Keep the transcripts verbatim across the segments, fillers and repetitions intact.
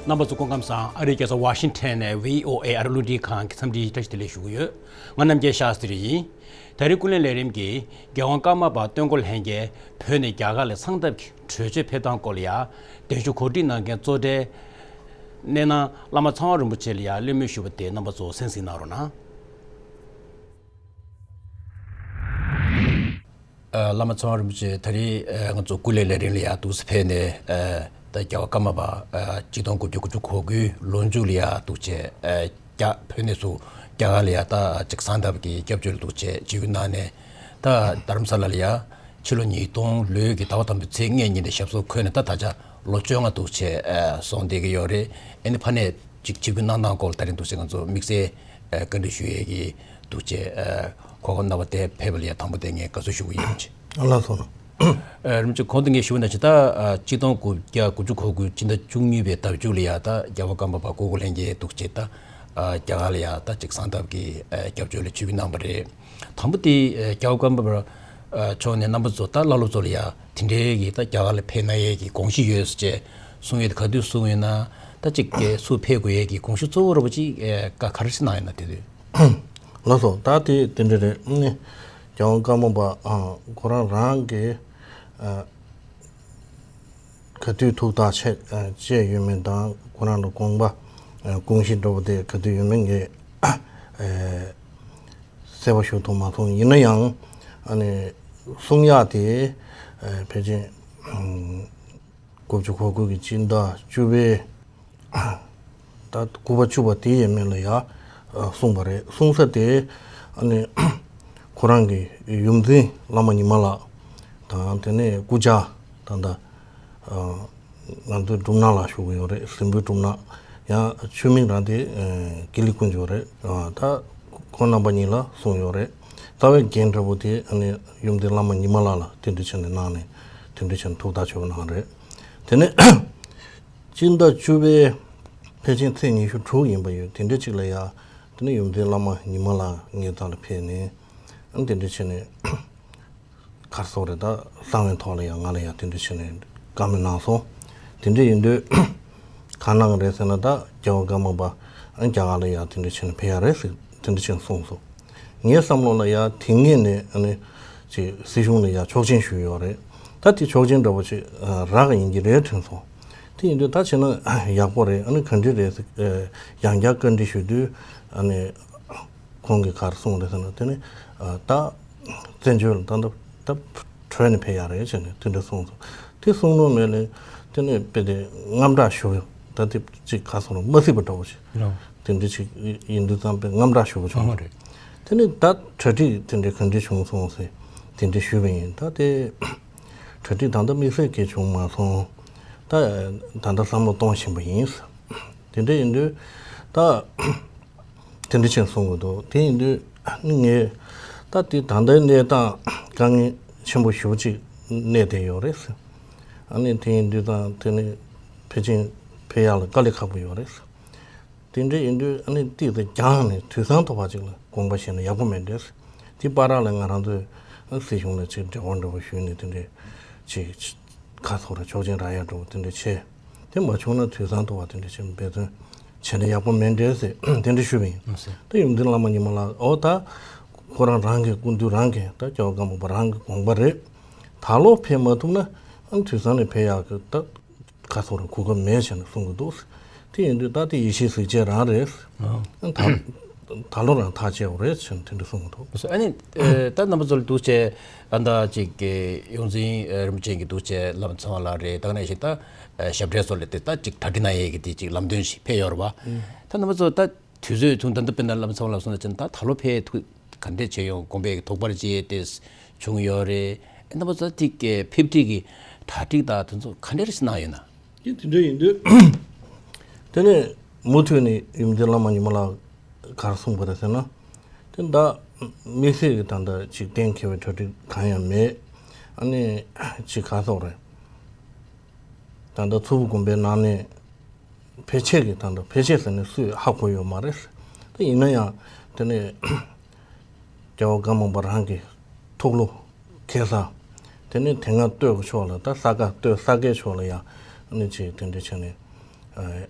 རྣམ་པ་ཚོ་སྐུ་ཁམས་བཟང་། ཨ་རིའི་རྒྱལ་ས་ཝ་ཤིང་ཊོན་ནས་བྷི་ཨོ་ཨེ་ཨ་རི་རླུང་འཕྲིན་ཁང་གི་འཚམས་འདྲིའི་བཀྲ་ཤིས་བདེ་ལེགས་ཞུ་གི་ཡོད། ང་རྣམ་རྒྱལ་ཤཱ་སྟྲི་ཡིན། ད་རེས་ཀུན་གླེང་ལས་རིམ་གྱིས་རྒྱལ་དབང་ཀརྨ་པ་སྟོན་འཁོར་ལྷན་རྒྱས་བོད་ནས་རྒྱ་གར་ལ་གསང་སྟབས་ཀྱི་གྲོས་ཆོད་ཕེབས་སྟངས་སྐོར་ལ་ཡ། གདན་ཞུ་གོ་སྒྲིག་གནང་མཁན་གཙོ་གྲས་གནས་ནང་བླ་མ་ཚངས་དབང་རིན་པོ་ཆེ་ལ་ཡ་གླེང་མོལ་ཞུས་པ་དེ་རྣམ་པ་ཚོ་གསན་གཟིགས་གནང་རོགས་གནང་། ཨ། བླ་མ་ཚངས་དབང་རིན་པོ་ཆེ་ད་རེས་ཨ་ང་ཚོ་སྐུ་ལས་ལས་རིམ་ལ་ཡ་འདུག་སེ་ཕེབས་ནས། ཨ། ད་རྒྱལ་བ་ཀརྨ་པ་ཨ་གཅིག་སྟོང་དགུ་བརྒྱ་དགུ་བཅུ་གོ་དགུའི་ལོ་མཇུག་ལ་ཡ་འདུག་སེ་ཨ་རྒྱ་བོད་ནས་ཚུར་རྒྱ་གར་ལ་ཡ་ད་ཅིག་གསང་སྟབས་ཀྱི་སྐྱབས་བཅོལ་འདུག་སེ་བྱེད་རྒྱུ་གནང་ནས། ད་རྡ་རམ་ས་ལ་ལ་ཡ་ཕྱི་ལོ་ཉིས་སྟོང་ལོའི་གི་ཟླ་བ་དང་པོའི་ཚེས་ལྔ་ཉིན་ནས་ཞབས་སོར་འཁོད་ནས་ད་ད་ཆ་ལོ་བཅོ་ལྔ་འདུག་སེ་ཨ་སོང་བསྡད་ཀྱི་ཡོད་རེད། ཨ་ནི་ཕ་ནས་ཅིག་ཆིབས་བསྒྱུར་གནང་སྟངས་སྐོར་ད་རིང་འདུག་སེ་ང་ཚོ་དམིགས་བསལ་ཨ་བཀའ་འདྲི་ཞུ་ཡས་ཀྱི་འདུག་སེ་ཨ་གོ་སྐབས་གནང་བ་དེ་ཕེབས་པ་ལ་ཡ་དང་པོ་དེ་ངས་དགའ་བསུ་ཞུ་གི་ཡིན། ལགས་སོ། ཨ། རིན་པོ་ཆེ་གོང་དུ་ངས་ཞུས་པ་ནང་བཞིན་ད་ཨ་གཅིག་སྟོང་དགུ་བརྒྱ་དགུ་བཅུ་གོ་དགུ་སྤྱི་ཟླ་བཅུ་གཉིས་པའི་ཟླ་མཇུག་ལ་ཡ་ད་རྒྱལ་བ་ཀརྨ་པ་སྐུ་འཁོར་ལྷན་རྒྱས་འདུག་སེ་ད་ཨ་རྒྱ་གར་ལ་ཡ་ད་ཅིག་གསང་སྟབས་ཀྱི་ཨ་སྐྱབས་བཅོལ་ལ་ཆིབས་བསྒྱུར་གནང་བ་རེད། དང་པོ་དེ་ཨ་རྒྱལ་བ་ཀརྨ་པ་ཨ་མཆོག་ནས་རྣམ་པ་ཚོ་ད་བླ་སློབ་ཚོ་ལ་ཡ་དེ་འདྲའི་གི་ད་རྒྱ་གར་ལ་ཕེབས་གནང་ཡས་ཀྱི་དགོངས་གཞི་ཡོད་ཟེར་བྱས་གསུང་ཡས་དེ་ག་དུས་གསུངས་ཡོད་ན། ད་ཅིག་གི་ཚུར་ཕེབས་དགོས་ཡས་ཀྱི་དགོངས་གཞི་གཙོ་བོ་ར་བ་ཅིག་ཨ་བཀའ་ག་རེ་ཞིག་གནང་ཡོད་ན་དེ་དུས། ལགས་སོ། ད་དེ་དེ་འདྲ་རེད། ཨ་ནི་རྒྱལ་དབང་ཀརྨ་པ་ཨ་ཁོ་རང་རང་གི་ཨ་ག་དུས་ཐུགས་ཐག་བཅད་ཨ་བཅད་ཡོད་མེད་དང་ཁོ་རང་ལ་དགོངས་པ་ཨ་དགོངས་གཞི་འདྲ་པོ་དེ་ག་དུས་ཡོད་མེད་ངས་ཨ་གསལ་པོ་ཞུ་ཐུབ་མ་སོང་། ཡིན་ན་ཡང་ཨ་ནི་གསུང་ཡག་དེ་ཨ་ཕལ་ཆེར་ཨ་དགུ་བཅུ་གོ་དགུ་གི་སྤྱི་ཟླ་བཅུ་པའི་ད་དགུ་པ་བཅུ་པ་དེ་ཡས་མས་ལ་ཡ་ཨ་གསུངས་པ་རེད། གསུངས་ས་དེ་ཨ་ནི་ཁོ་རང་གི་ཡུམ་འཛིན་བླ་མ་ཉི་མ་ལགས་དང་། དེ་ནས་སྐུ་བཅར་ད་ལྟ་ཨ་ང་ཚོའི་སྒྲུབ་ནག་ལགས་བཞུགས་ཀྱི་ཡོད་རེད། གཟིམ་དཔོན་སྒྲུབ་ནག། ཡང་ཆོས་མིང་རང་དེ་ཨ་ཀི་ལི་དཀོན་མཆོག་རེད། ཨ་ད་ཁོང་རྣམ་པ་གཉིས་ལ་གསུངས་ཡོད་རེད། རྩ་བའི་འགན་འདྲ་པོ་དེ་ཨ་ནི་ཡུམ་འཛིན་བླ་མ་ཉི་མ་ལགས་ལ་དེ་འདྲ་བྱས་ནས་གནང་ནས་དེ་འདྲ་བྱས་ནས་ཐུགས་ཐག་ཆོད་པ་གནང་རེད། དེ་ནས་སྤྱི་ཟླ་བཅུ་པའི་ཕལ་ཆེར་ཚེས་ཉི་ཤུ་དྲུག་ཡིན་པ་ཡོད། དེ་འདྲ་ཅིག་ལ་ཡ་དེ་ནས་ཡུམ་འཛིན་བླ་མ་ཉི་མ་ལགས་ངའི་རྩ་ལ་ཕེབས་ནས་ཨ་དེ་འདྲ་བྱས་ནས་ག་རེ་ཟེར་དགོས་རེད། ད་གསང་བའི་ཐོག་ལ་ཡང་ང་ལ་ཡང་དེ་འདྲ་བྱས་ནས་བཀའ་མོལ་གནང་སོང་། དེ་འདྲ་ཡིན་དུས་ག་གནང་གི་རེད་ཟེར་ན། ད་རྒྱལ་བ་ཀརྨ་པ་ཨ་རྒྱ་གར་ལ་ཡང་དེ་འདྲ་བྱས་ནས་ཕེབས་ཡག་རེད་ཟེར་དེ་འདྲ་བྱས་ནས་གསུངས་སོང་། ངའི་བསམ་བློ་ལ་ཡང་དེ་སྔོན་ནས་ཨ་ནི་ཅིག་སྲིད་གཞུང་ལ་ཡང་ཆོག་མཆན་ཞུས་ཡོད་རེད། ད་དེ་ཆོག་མཆན་འདྲ་པོ་ཅིག་རག་གི་ཡིན་གྱི་རེད་དྲན་སོང་། དེ་ཡིན་དུས་ད་བྱས་ན་ཡག་པོ་རེད། ཨ་ནི་ག་འདྲ་རེད་ཟེར་ཡང་བསྐྱར་བཀའ་འདྲི་ཞུ་དུས་ཨ་ནི་ཁོང་གིས་ག་རེ་གསུངས་རེད་ཟེར་ན། དེ་ནི་ད་བཙན་བྱོལ་ད་ད་ད་བྲོས་ནས་ཕེབས་ཡག་རེད་ཟེར་ནས་དེ་འདྲ་གསུངས་སོང་། དེ་གསུངས་ནོ་མེད་ནས་དེ་ནས་དཔེ་དེ་དངངས་སྐྲག་ཞུ། ད་དེ་ཅིག་ག་སོང་རུང་མ་སྲིད་པ་འདྲ་པོ་ཞིག་ལོ། དེ་འདྲ་ཞིག་ཡིན་དུས་ཙམ་པས་དངངས་སྐྲག་ཞུ་བ་བྱུང་། ཨ་མ་རེད། དེ་ནས་ད་གྲ་སྒྲིག་དེ་འདྲ་ག་འདྲ་བྱུང་སོང་ཟེར་དེ་འདྲ་ཞུས་པ་ཡིན། ད་དེ་གྲ་སྒྲིག་ད་ལྟ་དམིགས་བསལ་གྱི་བྱུང་མ་སོང་། ད་ད་ལྟ་བསམ་བློ་གཏོང་བཞིན་པ་ཡིན། དེ་འདྲ་ཡིན་དུས་ད། དེ་འདྲ་བྱས་གསུང་གི་འདུག་དེ་ཡིན་དུས་ངས་ད་དེ་ད་ལྟའི་གནས་སྟངས་དཀའ་ངལ་ཆེན་པོ་ཞེ་པོ་ཅིག་གནས་བསྡད་ཡོད་རེད་ཟེར། ཨ་ནི་དེ་ཡིན་དུས་ད་དེ་ནས་ཕལ་ཆེར་ཕེབས་ཡག་ལ་དཀའ་ལས་ཁག་པོ་ཡོད་རེད་ཟེར། དེ་འདྲ་ཡིན་དུས་ཨ་ནི་ཏོག་ཙམ་རྒྱང་ནས་དུས་སང་ཐོག་པ་ཅིག་ལ་དགོངས་པ་བཞེས་ན་ཡག་པོ་མེད་འགྲོ་ཟེར། དེ་བར་ལ་ང་རང་ཚོས་སྲིད་གཞུང་ལ་ཅིག་འབྲེལ་བ་འདྲ་པོ་ཞུས་ནས་དེ་འདྲ་ཅིག་ཁ་ཐོར་ཆོག་མཆན་རག་ཡག་འདྲ་པོ་དེ་འདྲ་བྱས། དེ་མ་བྱུང་ན་དུས་སང་ཐོག་པ་དེ་འདྲ་ཅིག་འབད་བརྩོན་བྱས་ན་ཡག་པོ་མེད་འགྲོ་ཟེར་དེ་འདྲ་ཞུས་པ་ཡིན། ཨ་ཟེར། ད་ཡུམ་འཛིན་བླ་མ་ཉི་མ་ལགས་འོ་ད་ཁོ་རང་རང་གི་སྐུ་མདུན་རང་གི་ད་རྒྱལ་བ་ཀརྨ་པ་རང་གི་དགོངས་པ་རེད། ད་ལོ་ཕེབས་མ་ཐུབ་ན་ཨ་དུས་སང་ནས་ཕེབས་ཡག་གི་ད་ཁ་ཐོར་གོ་སྐབས་མེད་བྱས་ནས་གསུང་གི་འདུག་དེ་ཡིན་དུས་ད་དེ་ཡེ་ཤེས་གཟི་བརྗིད་རང་རེད། ཨ། ད་ད་ལོ་རང་ཐག་བཅད་པ་རེད་ཟེར་ནས་དེ་འདྲ་གསུངས་འདུག་ཨ་ནི་ཨེ་ད་རྣམ་པ་ཚོ་ལ་འདུག་བྱས་ཨ་ད་ཅིག་གི་ཡོངས་འཛིན་ཨེ་རིན་པོ་ཆེ་གི་འདུག་བྱས་བླ་མ་ཚེ་དབང་ལགས་རེད། ད་ག་ནང་བཞིན་ད་ཨེ་ཞབས་གྲས་ཚོ་ལ་དེ་ད་ཅིག་གྲ་སྒྲིག་གནང་ཡས་ཀྱི་དེ་ཅིག་ལམ་སྟོན་ཞིག་ཕེབས་ཡོད་རེད་བ། ཨུ། ད་རྣམ་པ་ཚོ་ད་དུས་ཚོད་ཐུང་ད་ལྟ་དཔེར་ན་བླ་མ་ཚེ་དབང་ལགས་གསུངས་ན་ཅན་ད་ད་ལོ་ཕེབས་ཐུབ་ག་འདྲས་བྱས་ཡོང་དགོངས་པའི་དོགས་པ་ཅིག་དེ་བྱུང་ཡོད་རེད། ཨེ་རྣམ་པ་ཚོ་ད་ཅིག་གི་ཕེབས་འཁྲིད་ཀྱི་གྲ་སྒྲིག་ད་དེ་ཚོ་ག་འདྲས་གནང་ཡོད་ན། དེ་དེ་འདྲ་ཡིན་དུས་དེ་ནས་མུ་མཐུད་ནས་ཡུམ་འཛིན་བླ་མ་ཉི་མ་ལགས་ག་རེ་གསུངས་པ་རེད་ཟེར་ན། དེ་ད་དམིགས་བསལ་གྱི་ད་ལྟ་ཅིག་གཏན་འཁེལ་བའི་གྲ་སྒྲིག་གང་ཡང་མེད། ཨ་ནི་ཅིག་ག་རེ་ཟེར་དགོས་རེད། ད་ལྟ་མཚུར་ཕུ་དགོན་པའི་ནང་ནས་ཕལ་ཆེར་གྱི་ད་ལྟ་ཕལ་ཆེར་ཟེར་ནས་སུས་ཧ་གོ་ཡོད་མ་རེད། དེ་ཡིན་ན་ཡང་དེ་ནས་རྒྱལ་བ་ཀརྨ་པ་རང་གི་ཐུགས་བློ་ཁེལ་ས། དེ་ནས་དེ་སྔ་སྟོད་ཀྱི་ཕྱོགས་ལ་ད་ས་དགའ་སྟོད་ས་དགའི་ཕྱོགས་ལ་ཡང་ཨ་ནི་ཅིག་དེ་འདྲ་བྱས་ནས་ཨ་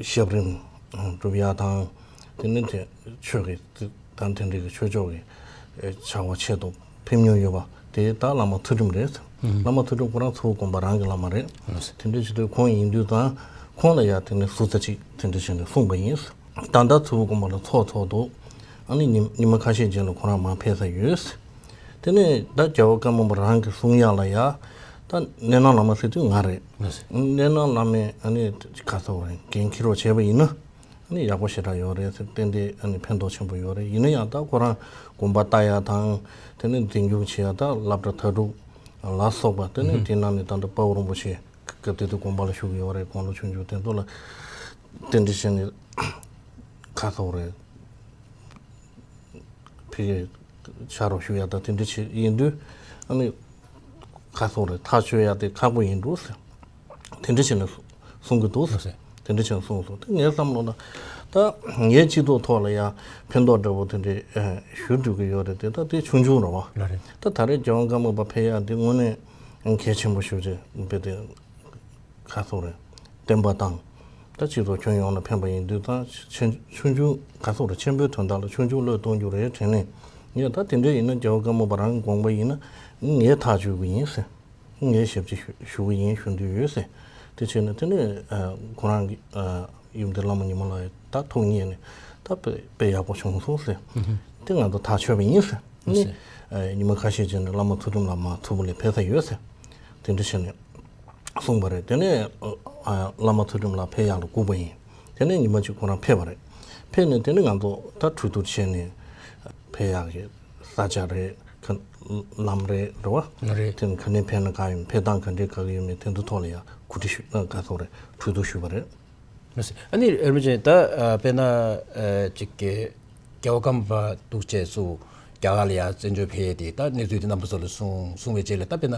ཞབས་རིམ་སྒྲུབ་ཡག་དང་། དེ་ནི་དེ་ཆོས་ཀྱི་དང་དེ་འདྲའི་གི་ཆོས་ཕྱོགས་ཀྱི་བྱ་བ་ཆེད་དུ་ཕེབས་མྱོང་ཡོད་པ་དེ་ད་བླ་མ་ཚུལ་ཁྲིམས་རེད། བླ་མ་ཚུལ་ཁྲིམས་ཁོ་རང་མཚོ་སྒོམ་པ་རང་གི་བླ་མ་རེད། དེ་འདྲའི་ཆེད་དུ་ཁོང་ཡིན་དུས་ཙང་ཁོང་ལ་ཡ་དེ་ནི་ཟུར་ཙམ་ཅིག་དེ་འདྲ་བྱས་ནས་གསུངས་པ་ཡིན། ད་ལྟ་མཚོ་སྒོམ་པ་ལ་ཚོགས་ཚོགས་འདུག་ཨ་ནི་ཉི་ཉི་མ་ཁ་ཤས་རྗེས་ལ་ཁོ་རང་མར་ཕེབས་ས་ཡོད། དེ་ནས་ད་རྒྱལ་བ་ཀརྨ་པ་རང་གི་གསུང་ཡག་ལ་ཡ། ད་གནས་ནང་བླ་མ་ཟེར་དུས་ང་རེད། གནས་ནང་བླ་མས་ཨ་ནི་ག་ཚོད་རེད། འགན་འཁྱེར་རོགས་བྱས་པ་ཡིན་ན། ཨ་ནི་ཡག་པོ་ཞེ་དྲག་ཡོད་རེད་ཟེར། ཏན་ཏན་ཨ་ནི་ཕན་ཐོགས་ཆེན་པོ་ཡོད་རེད། ཡིན་ན་ཡང་ད་ཁོ་རང་དགོན་པ་ལྟ་ཡག་དང་། དེ་ནས་འཛིན་སྐྱོང་བྱེད་ཡག་ད་སློབ་གྲྭ་མཐར་སྐྲོད་ལ་སོགས་པ། དེ་ནས་དེ་ནང་ནས་ད་ལྟ་དཔའ་བོ་རིན་པོ་ཆེ་སྐབས་དེ་དུས་དགོན་པ་ལ་བཞུགས་ཡོད་རེད། དགུང་ལོ་ཆུང་ཆུང་དེ་ཚོ་ལ་དེ་འདྲ་བྱས་ནས་ག་ཚོད་རེད། ཕ་གིར་ཕྱག་རོགས་ཞུ་ཡག་དང་དེ་འདྲ་བྱེད་ཡིན་དུས། ཨ་ནི་ག་ཚོད་རེད། ཐག་གཅོད་ཡག་དེ་ཁག་པོ་ཡིན་འདུག་ཟེར། དེ་འདྲ་བྱས་ནས་གསུང་གི་འདུག་ཟེར། དེ་འདྲ་བྱས་ནས་གསུངས་སོང་། དེ་ངའི་བསམ་བློ་ལ་ད་ངའི་སྤྱི་ཚོགས་ཐོག་ལ་ཡང་ཕན་ཐོགས་འདྲ་པོ་དེ་འདྲ་ཞུ་འགྲོ་གི་ཡོད་རེད་དེ། ད་དེ་ཆུང་ཆུང་རེད་བ། ད་ད་རེས་རྒྱལ་བ་ཀརྨ་པ་ཕེབས་ཡག་དེ་དངོས་གནས་གལ་ཆེན་པོ་ཞེ་པོ་ཅིག་རེད་དེ། ག་ཚོད་རེད། བསྟན་པ་དང་། ད་སྤྱི་ཚོགས་ཁྱོན་ཡོངས་ལ་ཕན་པ་ཡིན་དུས་ད་ཆེ་ཆུང་ཆུང་ག་ཚོད་རེད། ཆེན་པོའི་དོན་དག་ལ་ཆུང་ཆུང་བློས་གཏོང་རྒྱུ་རེད་དྲན་ནས། ངས་ད་དེ་འདྲ་ཡིན་ན་རྒྱལ་བ་ཀརྨ་པ་རང་གི་དགོངས་པ་ཡིན་ན་ངས་ཐག་གཅོད་གི་ཡིན་ཟེར། ངས་ཞབས་ཕྱི་ཞུ་ཞུ་གི་ཡིན་ཞུ་འདོད་ཡོད་ཟེར། དེ་བྱས་ན་དེ་ནས་ཁོ་རང་གི་ཡུམ་སྡེ་བླ་མ་ཉི་མ་ལགས་ད་ཐུགས་མཉེས་ནས་ད་དཔེ་དཔེ་ཡག་པོ་བྱུང་སོང་ཟེར། དེ་ང་ཚོ་ཐག་ཆོད་པ་ཡིན་ཟེར། ནི་ཉི་མ་ཁ་ཤས་རྗེས་ནས་བླ་མ་ཚུལ་ཁྲིམས་ལགས་མར་མཚུར་ཕུ་ལ་ཕེབས་ས་ཡོད་ཟེར། དེ་འདྲ་བྱས་ནས་གསུངས་པ་རེད། དེ་ནས་ཨ་བླ་མ་ཚུལ་ཁྲིམས་ལགས་ཕེབས་ཡག་ལ་སྒུག་པ་ཡིན། དེ་ནས་ཉི་མ་གཅིག་ཁོ་རང་ཕེབས་པ་རེད། ཕེབས་ནས་དེ་ནས་ང་ཚོ་ད་གྲོས་བསྡུར་བྱས་ནས་ཕེབས་ཡག་གི་ས་ཆ་རེད། ཁ་ལམ་རེད་རེད་བ། རེད། དེ་ནས་ག་ནས་ཕེབས་ན་ག་ཡོད། ཕེབས་སྟངས་ག་འདྲས་ག་གི་ཡོད་མེད་དེ་ཚོ་ཐོག་ལ་ཡང་གོ་སྒྲིག་ཞུ་ཨ་ག་ཚོད་རེད། གྲོས་བསྡུར་ཞུས་པ་རེད། ཨ་ནི་ཨེ་རུ་ཅན་ད་ཨ་དཔེར་ན་ཨ་ཅིག་གི་རྒྱལ་བ་ཀརྨ་པ་འདུག་བྱས་སུ་རྒྱ་གར་ལ་ཡང་བཙན་བྱོལ་ཕེབས་ཏེ་ད་གནས་ཚུལ་དེ་རྣམ་པ་ཚོ་ལ་གསུང་གསུང་བའི་རྗེས་ལ་ད་དཔེར་ན་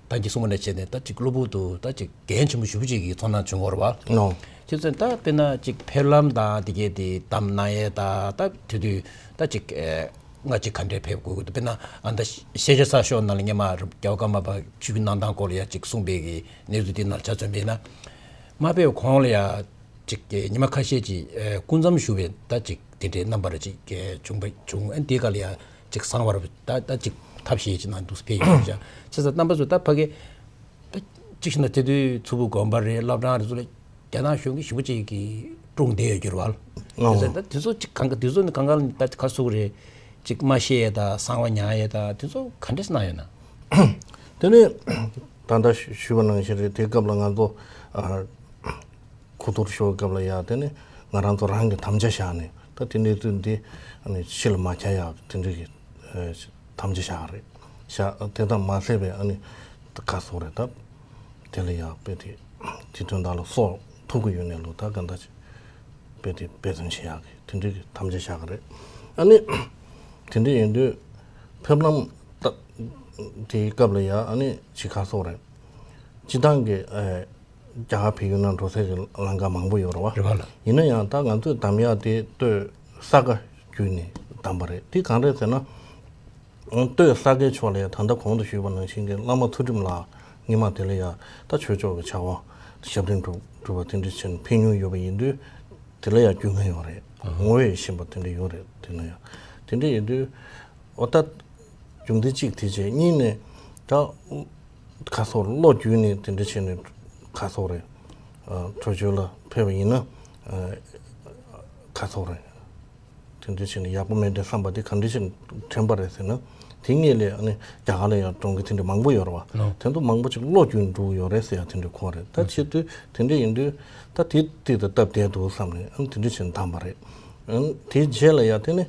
ད་གིན་གསུངས་པ་ནང་བཞིན་ནས་ད་ཅིག་གློ་བུར་དུ་ད་ཅིག་འགན་ཆེན་པོ་ཞེ་པོ་ཅིག་གི་ཚོར་སྣང་བྱུང་བ་རེད་བ། ནོ། དེ་ཚོ་ད་དཔེར་ན་ཅིག་ཕེབས་ལམ་དང་དེ་གའི་དེ་གདམ་གནང་ཡས་ད་ད་དེ་དུས་ད་ཅིག་ཨེ་སྔ་ཕྱི་ག་འདྲས་ཕེབས་དགོས་ཀྱི་འདུག་དཔེར་ན་ཨ་ད་ཤེས་བྱ་གསར་ཤོག་ནང་ལ་སྔོན་མ་རྒྱལ་བ་ཀརྨ་པ་ཆིབས་བསྒྱུར་གནང་སྟངས་སྐོར་ལ་ཡང་ཅིག་གསུངས་པའི་གི་གནས་ཚུལ་དེ་ནང་ཆ་མཚོན་པས་ན། མ་ཕེབས་གོང་ལ་ཡ་ཅིག་གི་ཉི་མ་ཁ་ཤས་ཅིག་ཨེ་སྐུ་མཚམས་བཞུགས་པའི་ད་ཅིག་དེ་འདྲའི་རྣམ་པར་ཅིག་གི་བྱུང་བ་བྱུང་། ཨ་འདི་ག་ལ་ཡ་ཅིག་གསང་བར་ད་ད་ཅིག་ཐབས་ཤེས་ཅིག་གནང་འདུག་ཕེབས་ཡོད་ཀྱང་བྱས་ཙང་རྣམ་པ་ཚོ་ད་ཕ་གི་ད་ཅིག་བྱས་ན་དེ་དུས་མཚུར་ཕུ་དགོན་པ་རེད། བླ་བྲང་རེད་ཚོ་ལ་རྒྱ་ནག་གཞུང་གིས་ཞེ་པོ་ཅིག་གི་དཀྲུགས་བསྡད་ཡོད་ཀྱི་རེད་བ། ཨོ། དེ་ཚོ་ད་དེ་ཚོ་ཅིག་གང་ག་དེ་ཚོ་ནི་གང་ག་ལ་ད་ག་སུ་རེད། ཅིག་མ་ཤེས་ཡས་ད་གསང་བ་ཉར་ཡས་ད་དེ་ཚོ་ག་འདྲས་གནང་ཡོད་ན། དེ་ནས་ད་ལྟ་ཞུས་པ་ནང་བཞིན་རེད། དེ་སྐབས་ལ་ང་ཚོ་ཨ་གོ་བསྡུར་ཞུ་བའི་སྐབས་ལ་ཡ་དེ་ནས་ང་རང་ཚོ་རང་གི་དམ་བཅའ་བཞག་ནས་ད་དེ་གནས་ཚུལ་འདི་ཨ་ནི་ཕྱི་ལ་མ་ཁྱབ་ཡག་དེ་འདྲ་གི་ཨ་དམ་བཅའ་བཞག་རེད། བཞག་དེ་དང་མ་ཟད་པའི་ཨ་ནི་ག་སོགས་རེད། ད་དེ་ལ་ཡ་དཔེ་དེ་དེ་དོན་དག་ལ་སྲོག་ཐུག་གི་ཡོད་ནས་ལོ་ད་ག་འདྲ་ཅིག་དཔེ་དེ་འབད་བརྩོན་བྱེད་ཡག་གི་དེ་འདྲའི་གི་དམ་བཅའ་བཞག་གི་རེད། ཨ་ནི་དེ་འདྲ་ཡིན་དུས་ཕེབས་ལམ་ད་དེའི་སྐབས་ལ་ཡ་ཨ་ནི་ཅིག་ག་སོགས་རེད། སྤྱི་བཏང་གི་ཨེ་རྒྱ་གར་བལ་ཡུལ་ནང་འགྲོ་སའི་གི་ལམ་ཁ་མང་པོ་ཡོད་རེད་བ། རེད་བ་ལ། ཡིན་ན་ཡང་ད་ང་ཚོས་གདམ་ཡག་དེ་སྟོད་ས་དགའ་བརྒྱུད་ནས་གདམ་པ་རེད། དེ་གང་རེད་ཟེར་ན། སྟོད་ས་དགའི་ཕྱོགས་ལ་ཡང་ད་ལྟ་གོང་དུ་ཞུས་པ་ནང་བཞིན་གྱི་བླ་མ་ཚུལ་ཁྲིམས་ལགས་སྔོན་མ་དེ་ལ་ཡང་ད་ཆོས་ཕྱོགས་ཀྱི་བྱ་བ་ཞབས་འདྲེན་སྒྲུབ་སྒྲུབ་པ་དེ་འདྲ་བྱས་ནས་ཕེབས་མྱོང་ཡོད་པ་ཡིན་དུས། དེ་ལ་ཡང་རྒྱུས་མངའ་ཡོད་རེད། ངོ་ཡང་ཤེས་པ་དེ་འདྲ་ཡོད་རེད། དེ་ལ་ཡང་དེ་འདྲ་ཡིན་དུས། འོ་ད་རྒྱུ་མཚན་གཅིག་དེ་བྱས། གཉིས་ནས་ད་ཁ་སོགས་བློ་བསྒྱུར་ནས་དེ་འདྲ་བྱས་ནས་ཁ་སོགས་རེད། ཨ་བྲོས་བྱོལ་ལ་ཕེབས་པ་ཡིན་ན་ཨ་ཁ་སོགས་རེད། དེ་འདྲ་བྱས་ནས་ཡག་པོ་མེད་འདྲ་བསམ་པ་དེ་ག་འདྲ་བྱས་ནས་དྲན་པ་རེད་ཟེར་ན། དེ་སྔོན་ལ་ཨ་ནི་རྒྱ་གར་ལ་ཡང་གྲོང་ཁྱེར་དེ་འདྲ་མང་པོ་ཡོད་རེད་བ། ལོ། དེ་ཚོ་མང་པོ་ཅིག་བློ་བསྒྱུར་འགྲོ་གི་ཡོད་རེད་ཟེར་ཡ་དེ་འདྲ་གོ་རེད། ད་ཆེད་དུ་དེ་འདྲ་ཡིན་དུས་ད་དེ་དེ་དང་སྟབས་བདེ་འདུག་བསམ་ནས་ཨ་ནི་དེ་འདྲ་བྱས་ནས་བདམས་པ་རེད། ཨ་ནི་དེའི་རྗེས་ལ་ཡ་དེ་ནི་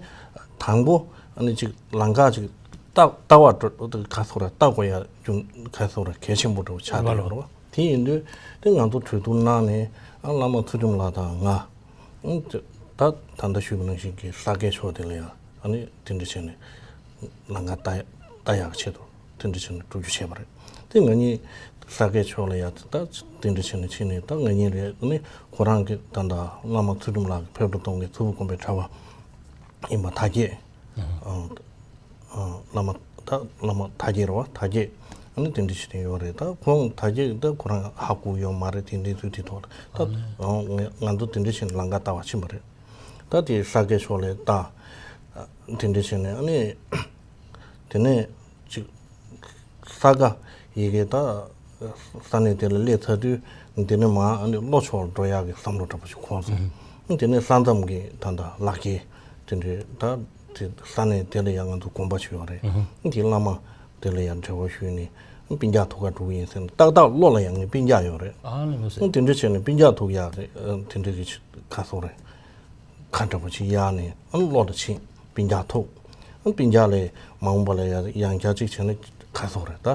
དང་པོ་ཨ་ནི་ཅིག་ལམ་ཁ་ཅིག་ལྟ་ལྟ་བ་འགྲོ་ག་སོགས་ར་ལྟ་དགོས་ཡ་ཅུང་ག་སོགས་ར་གལ་ཆེན་པོ་འདྲ་བོ་ཆགས་བསྡད་ཡོད་རེད་བ། དེ་ཡིན་དུས་དེ་ང་ཚོ་གྲོས་བསྡུར་གནང་ནས་ཨ་བླ་མ་ཚུལ་ཁྲིམས་ལགས་དང་ང་ཨ་ནི་ད་ད་ལྟ་ཞུས་པ་ནང་བཞིན་གྱི་ས་དགའི་ཕྱོགས་དེ་ལ་ཡ་ཨ་ནི་དེ་འདྲ་བྱས་ནས་ལམ་ཁ་ལྟ་ལྟ་ཡག་ཆེད་དུ་དེ་འདྲ་བྱས་ནས་བསྒྲུབ་རྒྱུ་བྱས་པ་རེད། དེ་ང་གཉིས་ས་དགའི་ཕྱོགས་ལ་ཡ་ད་དེ་འདྲ་བྱས་ནས་ཕྱིན་ནས་ད་ང་གཉིས་རེད། ཨ་ནི་ཁོ་རང་གི་ད་ལྟ་བླ་མ་ཚུལ་ཁྲིམས་ལགས་ཀྱི་ཕེབས་འགྲོ་གཏོང་མཁན་མཚུར་ཕུ་དགོན་པའི་གྲྭ་པ་ཡིན་པ་དར་རྒྱས། ཨ་ཨ་བླ་མ་ད་བླ་མ་དར་རྒྱས་རེད་བ། དར་རྒྱས། ནི་དེ་འདྲ་བྱས་ནས་ཡོད་རེད། ད་ཁོང་ད་གྱད་ད་ཁོ་རང་ཧ་གོ་ཡོད་མ་རེད། དེ་འདྲའི་ཚུལ་དེ་ཐོག་ལ་ད་ང་ང་ཚོ་དེ་འདྲ་བྱས་ནས་ལམ་ཁ་བལྟ་བ་ཕྱིན་པ་རེད། ད་དེ་ས་དགེ་ཕྱོགས་ལ་ད་དེ་འདྲ་བྱས་ནས་ཨ་ནི་དེ་ནས་ཅིག་ས་དགའ་ཡི་གེ་ད་ས་གནས་དེ་ལ་སླེབས་ཚར་དུས་འདི་ནས་མར་ཨ་ནི་ལྷོ་ཕྱོགས་ལ་འགྲོ་ཡག་གི་བསམ་བློ་འདྲ་པོ་ཞིག་འཁོར་སོང་། དེ་ནས་ས་མཚམས་ཀྱི་ད་ལྟ་ལག་ཁྱེར་དེ་འདྲའི་ད་དེ་ས་གནས་དེ་ལ་ཡང་ང་ཚོ་དགོན་པ་ཞིག་ཡོད་རེད། དེ་བླ་མ་དེ་ལ་ཡང་འབྲེལ་བ་ཞུས་ནས་སྤུན་ཀྱག་ཐུག་ག་འགྲོ་གི་ཡིན་ཟེར་ནས། ཏག་ཏག་ལྷོ་ལ་ཡང་ངའི་སྤུན་ཀྱག་ཡོད་རེད། ཨ་ནི་ལོ་ཟེར། དེ་འདྲ་བྱས་ནས་སྤུན་ཀྱག་ཐུག་ཡག་གི་དེ་འདྲ་གི་ཁ་སོ་རེད། ཁ་འདྲ་པོ་ཅིག་གཡར་ནས་ཨ་ནི་ལྷོ་ལ་ཕྱིན། སྤུན་ཀྱག་ཐུག་ཨ་སྤུན་ཀྱག་ལས་མ་འོངས་པ་ལ་ཡང་ཡང་བསྐྱར་ཅིག་བྱས་ན་ཁ་སོ་རེད། ད་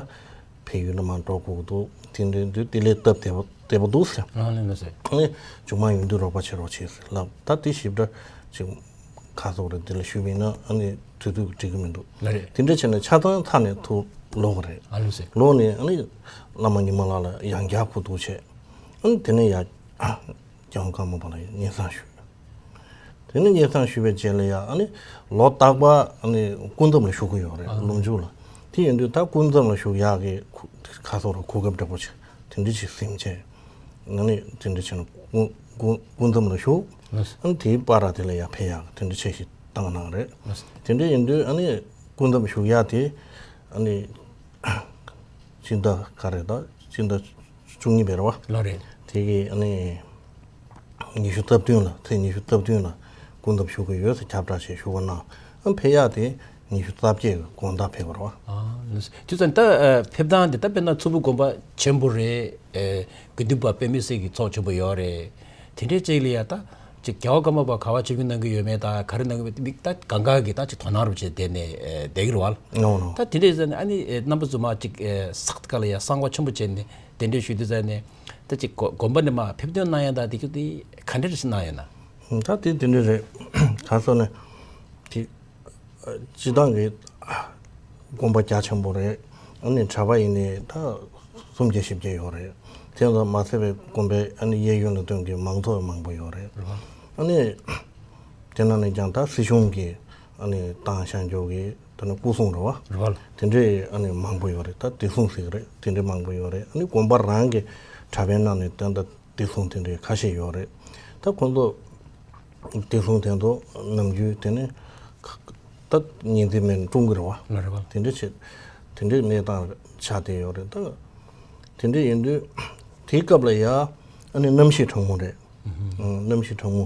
བལ་ཡུལ་ལ་མར་འགྲོ་དགོས་འདུག་དེ་འདྲ་འདུག་དེ་ལས་སྟབས་བདེ་པོ་བདེ་པོ་འདུག་ཟེར། ཨ་ནི་ལོ་ཟེར། ཨ་ནི་མཇུག་མ་ཡོང་དུས་རོགས་པ་བྱེད་རོགས་བྱེད་ཟེར་ལབ། ད་དེ་ཞིབ་ཕྲ་ཅིག་ཁ་སོ་རེད། དེ་ལ་ཞུས་པ་ཡིན་ན་ཨ་ནི་དུས་ཚོད་འགྲིག་གི་མི་འདུག་ལ་རེད། དེ་འདྲ་བྱས་ན་ཆ་ཚང་ཚར་ནས་ཐུག་ལོག་གི་རེད། ཨ་ལོ་ཟེར། ལོག་ནས་ཨ་ནི་བླ་མ་ཉི་མ་ལགས་ལ་ཡང་བསྐྱར་ཁོ་ཐུག་བྱས། ཨ་ནི་དེ་ནས་ཡར་རྒྱལ་དབང་ཀརྨ་པ་ལ་སྙན་སེང་ཞུས། དེ་ནས་སྙན་སེང་ཞུས་པའི་རྗེས་ལ་ཡང་ཨ་ནི་ལོ་རྟག་པར་ཨ་ནི་སྐུ་མཚམས་ལ་བཞུགས་ཀྱི་ཡོད་རེད། ཨ་ལུང་ཆུ་ལ། དེ་ཡིན་དུས་ད་སྐུ་མཚམས་ལ་བཞུགས་ཡག་གི་ཁུ་ཁ་སོ་རུ་གོ་སྐབས་འདྲ་པོ་ཅིག་དེ་འདྲ་ཅིག་ཟིན་བྱས། ཨ་ནི་དེ་འདྲ་བྱས་ན་སྐུ་སྐུ་སྐུ་མཚམས་ལ་བཞུགས། ཨ་ནི་དེའི་བར་དེ་ལ་ཡང་ཕེབས་ཡག་དེ་འདྲ་ཆས་ཤིག་བཏང་གནང་རེད། དེ་འདྲ་ཡིན་དུས་ཨ་ནི་སྐུ་མཚམས་བཞུགས་ཡག་དེ་ཨ་ནི་སྤྱི་ཟླ་ག་རེ་ད་སྤྱི་ཟླ་བཅུ་གཉིས་པའི་རེད་བ། ལོ་རེད། དེ་གི་ཨ་ནི་ཉི་ཤུ་རྩ་བདུན་ལ་ཚེས་ཉི་ཤུ་རྩ་བདུན་ལ་སྐུ་མཚམས་བཞུགས་ཀྱི་ཡོད་ཟེར་ཁྱབ་བསྒྲགས་བྱས་བཞུགས་པ་གནང་། ཨ་ཕེབས་ཡག་དེ་ཉི་ཤུ་རྩ་བརྒྱད་ཀྱི་དགོང་དག་ཕེབས་པ་རེད་བ། ཨ་ལགས་སོ། དུས་ཚོད་ད་ཨ་ཕེབས་སྟངས་དེ་ད་དཔེར་ན་མཚུར་ཕུ་དགོན་པ་ཆེན་པོ་རེད། ཨེ་དགེ་འདུན་པ་དཔེ་མི་སྲིད་ཀྱི་ཚོགས་ཆེན་པོ་ཡོད་རེད། དེ་འདྲའི་ཅིག་ལ་ཡ་ད་ཅིག་རྒྱལ་བ་ཀརྨ་པ་ག་པར་ཆིབས་བསྒྱུར་གནང་གི་ཡོད་མེད་དང་ག་རེ་གནང་གི་མེད་མིག་ད་གང་ག་གི་ད་ཅིག་དོ་སྣང་རུ་བྱས་བསྡད་ནས་ཨེ་བསྡད་ཀྱི་རེད་བ། ནོ་ནོ། ད་དེ་འདྲའི་ཟེར་ནས་ཨ་ནི་ཨེ་རྣམ་པ་ཚོ་མ་ཅིག་ཨེ་སག་ཏི་ཀ་ལ་ཡ་གསང་བ་ཆེན་པོ་བྱས་ནས་གདན་འདྲེན་ཞུས་དུས་ཟེར་ནས་ད་ཅིག་དགོ་དགོན་པ་ནས་མ་ཕེབས་ཐོན་གནང་ཡ་ད་དེ་ཚོ་དེ་ག་འདྲ་རེ་ཞིག་གནང་ཡོད་ན། ད་དེ་དེ་འདྲ་རེད། ག་སོ་ནས་དེ། སྤྱི་བཏང་གི་དགོན་པ་རྒྱ་ཆེན་པོ་རེད། ཨ་ནི་གྲྭ་པ་ཡིན་ནའི་ད་སུམ་བརྒྱ་བཞི་བརྒྱ་ཡོད་རེད། དེ་ཚོ་མ་ཚད་པའི་དགོན་པའི་ཨ་ནི་གཡས་གཡོན་ལ་སྟོན་གྱི་མང་ཚོགས་མང་པོ་ཡོད་རེད། ཨ་ནི་དེ་ནང་ནས་ཀྱང་ད་སྲིད་གཞུང་གི་ཨ་ནི་ཏང་བྱང་ཆུབ་ཀྱི་ད་ནི་སྐུ་སྲུང་རེད་བ། རེད་བ། དེ་འདྲའི་ཨ་ནི་མང་པོ་ཡོད་རེད། ད་བདེ་སྲུང་ཟེར་གྱི་རེད། དེ་འདྲའི་མང་པོ་ཡོད་རེད། ཨ་ནི་དགོན་པ་རང་གི་གྲྭ་པའི་ནང་ནས་ད་ལྟ་བདེ་སྲུང་དེ་འདྲའི་ཁ་ཤས་ཡོད་རེད། ད་ཁོང་ཚོ་བདེ་སྲུང་དེ་ཚོ་ནམ་རྒྱུན་དེ་ནས་ད་ཉིན་མཚན་མེད་ཀྲུང་གི་རེད་བ། ལ་རེད་བ། དེ་འདྲ་བྱེད་དེ་འདྲའི་གནས་སྟངས་ཆགས་བསྡད་ཡོད་རེད། ད་དེ་འདྲ་ཡིན་དུས་དེའི་སྐབས་ལ་ཡ་ཨ་ནི་གནམ་གཤིས་གྲང་མོ་རེད། ཨང་། གནམ་གཤིས་གྲང་མོ་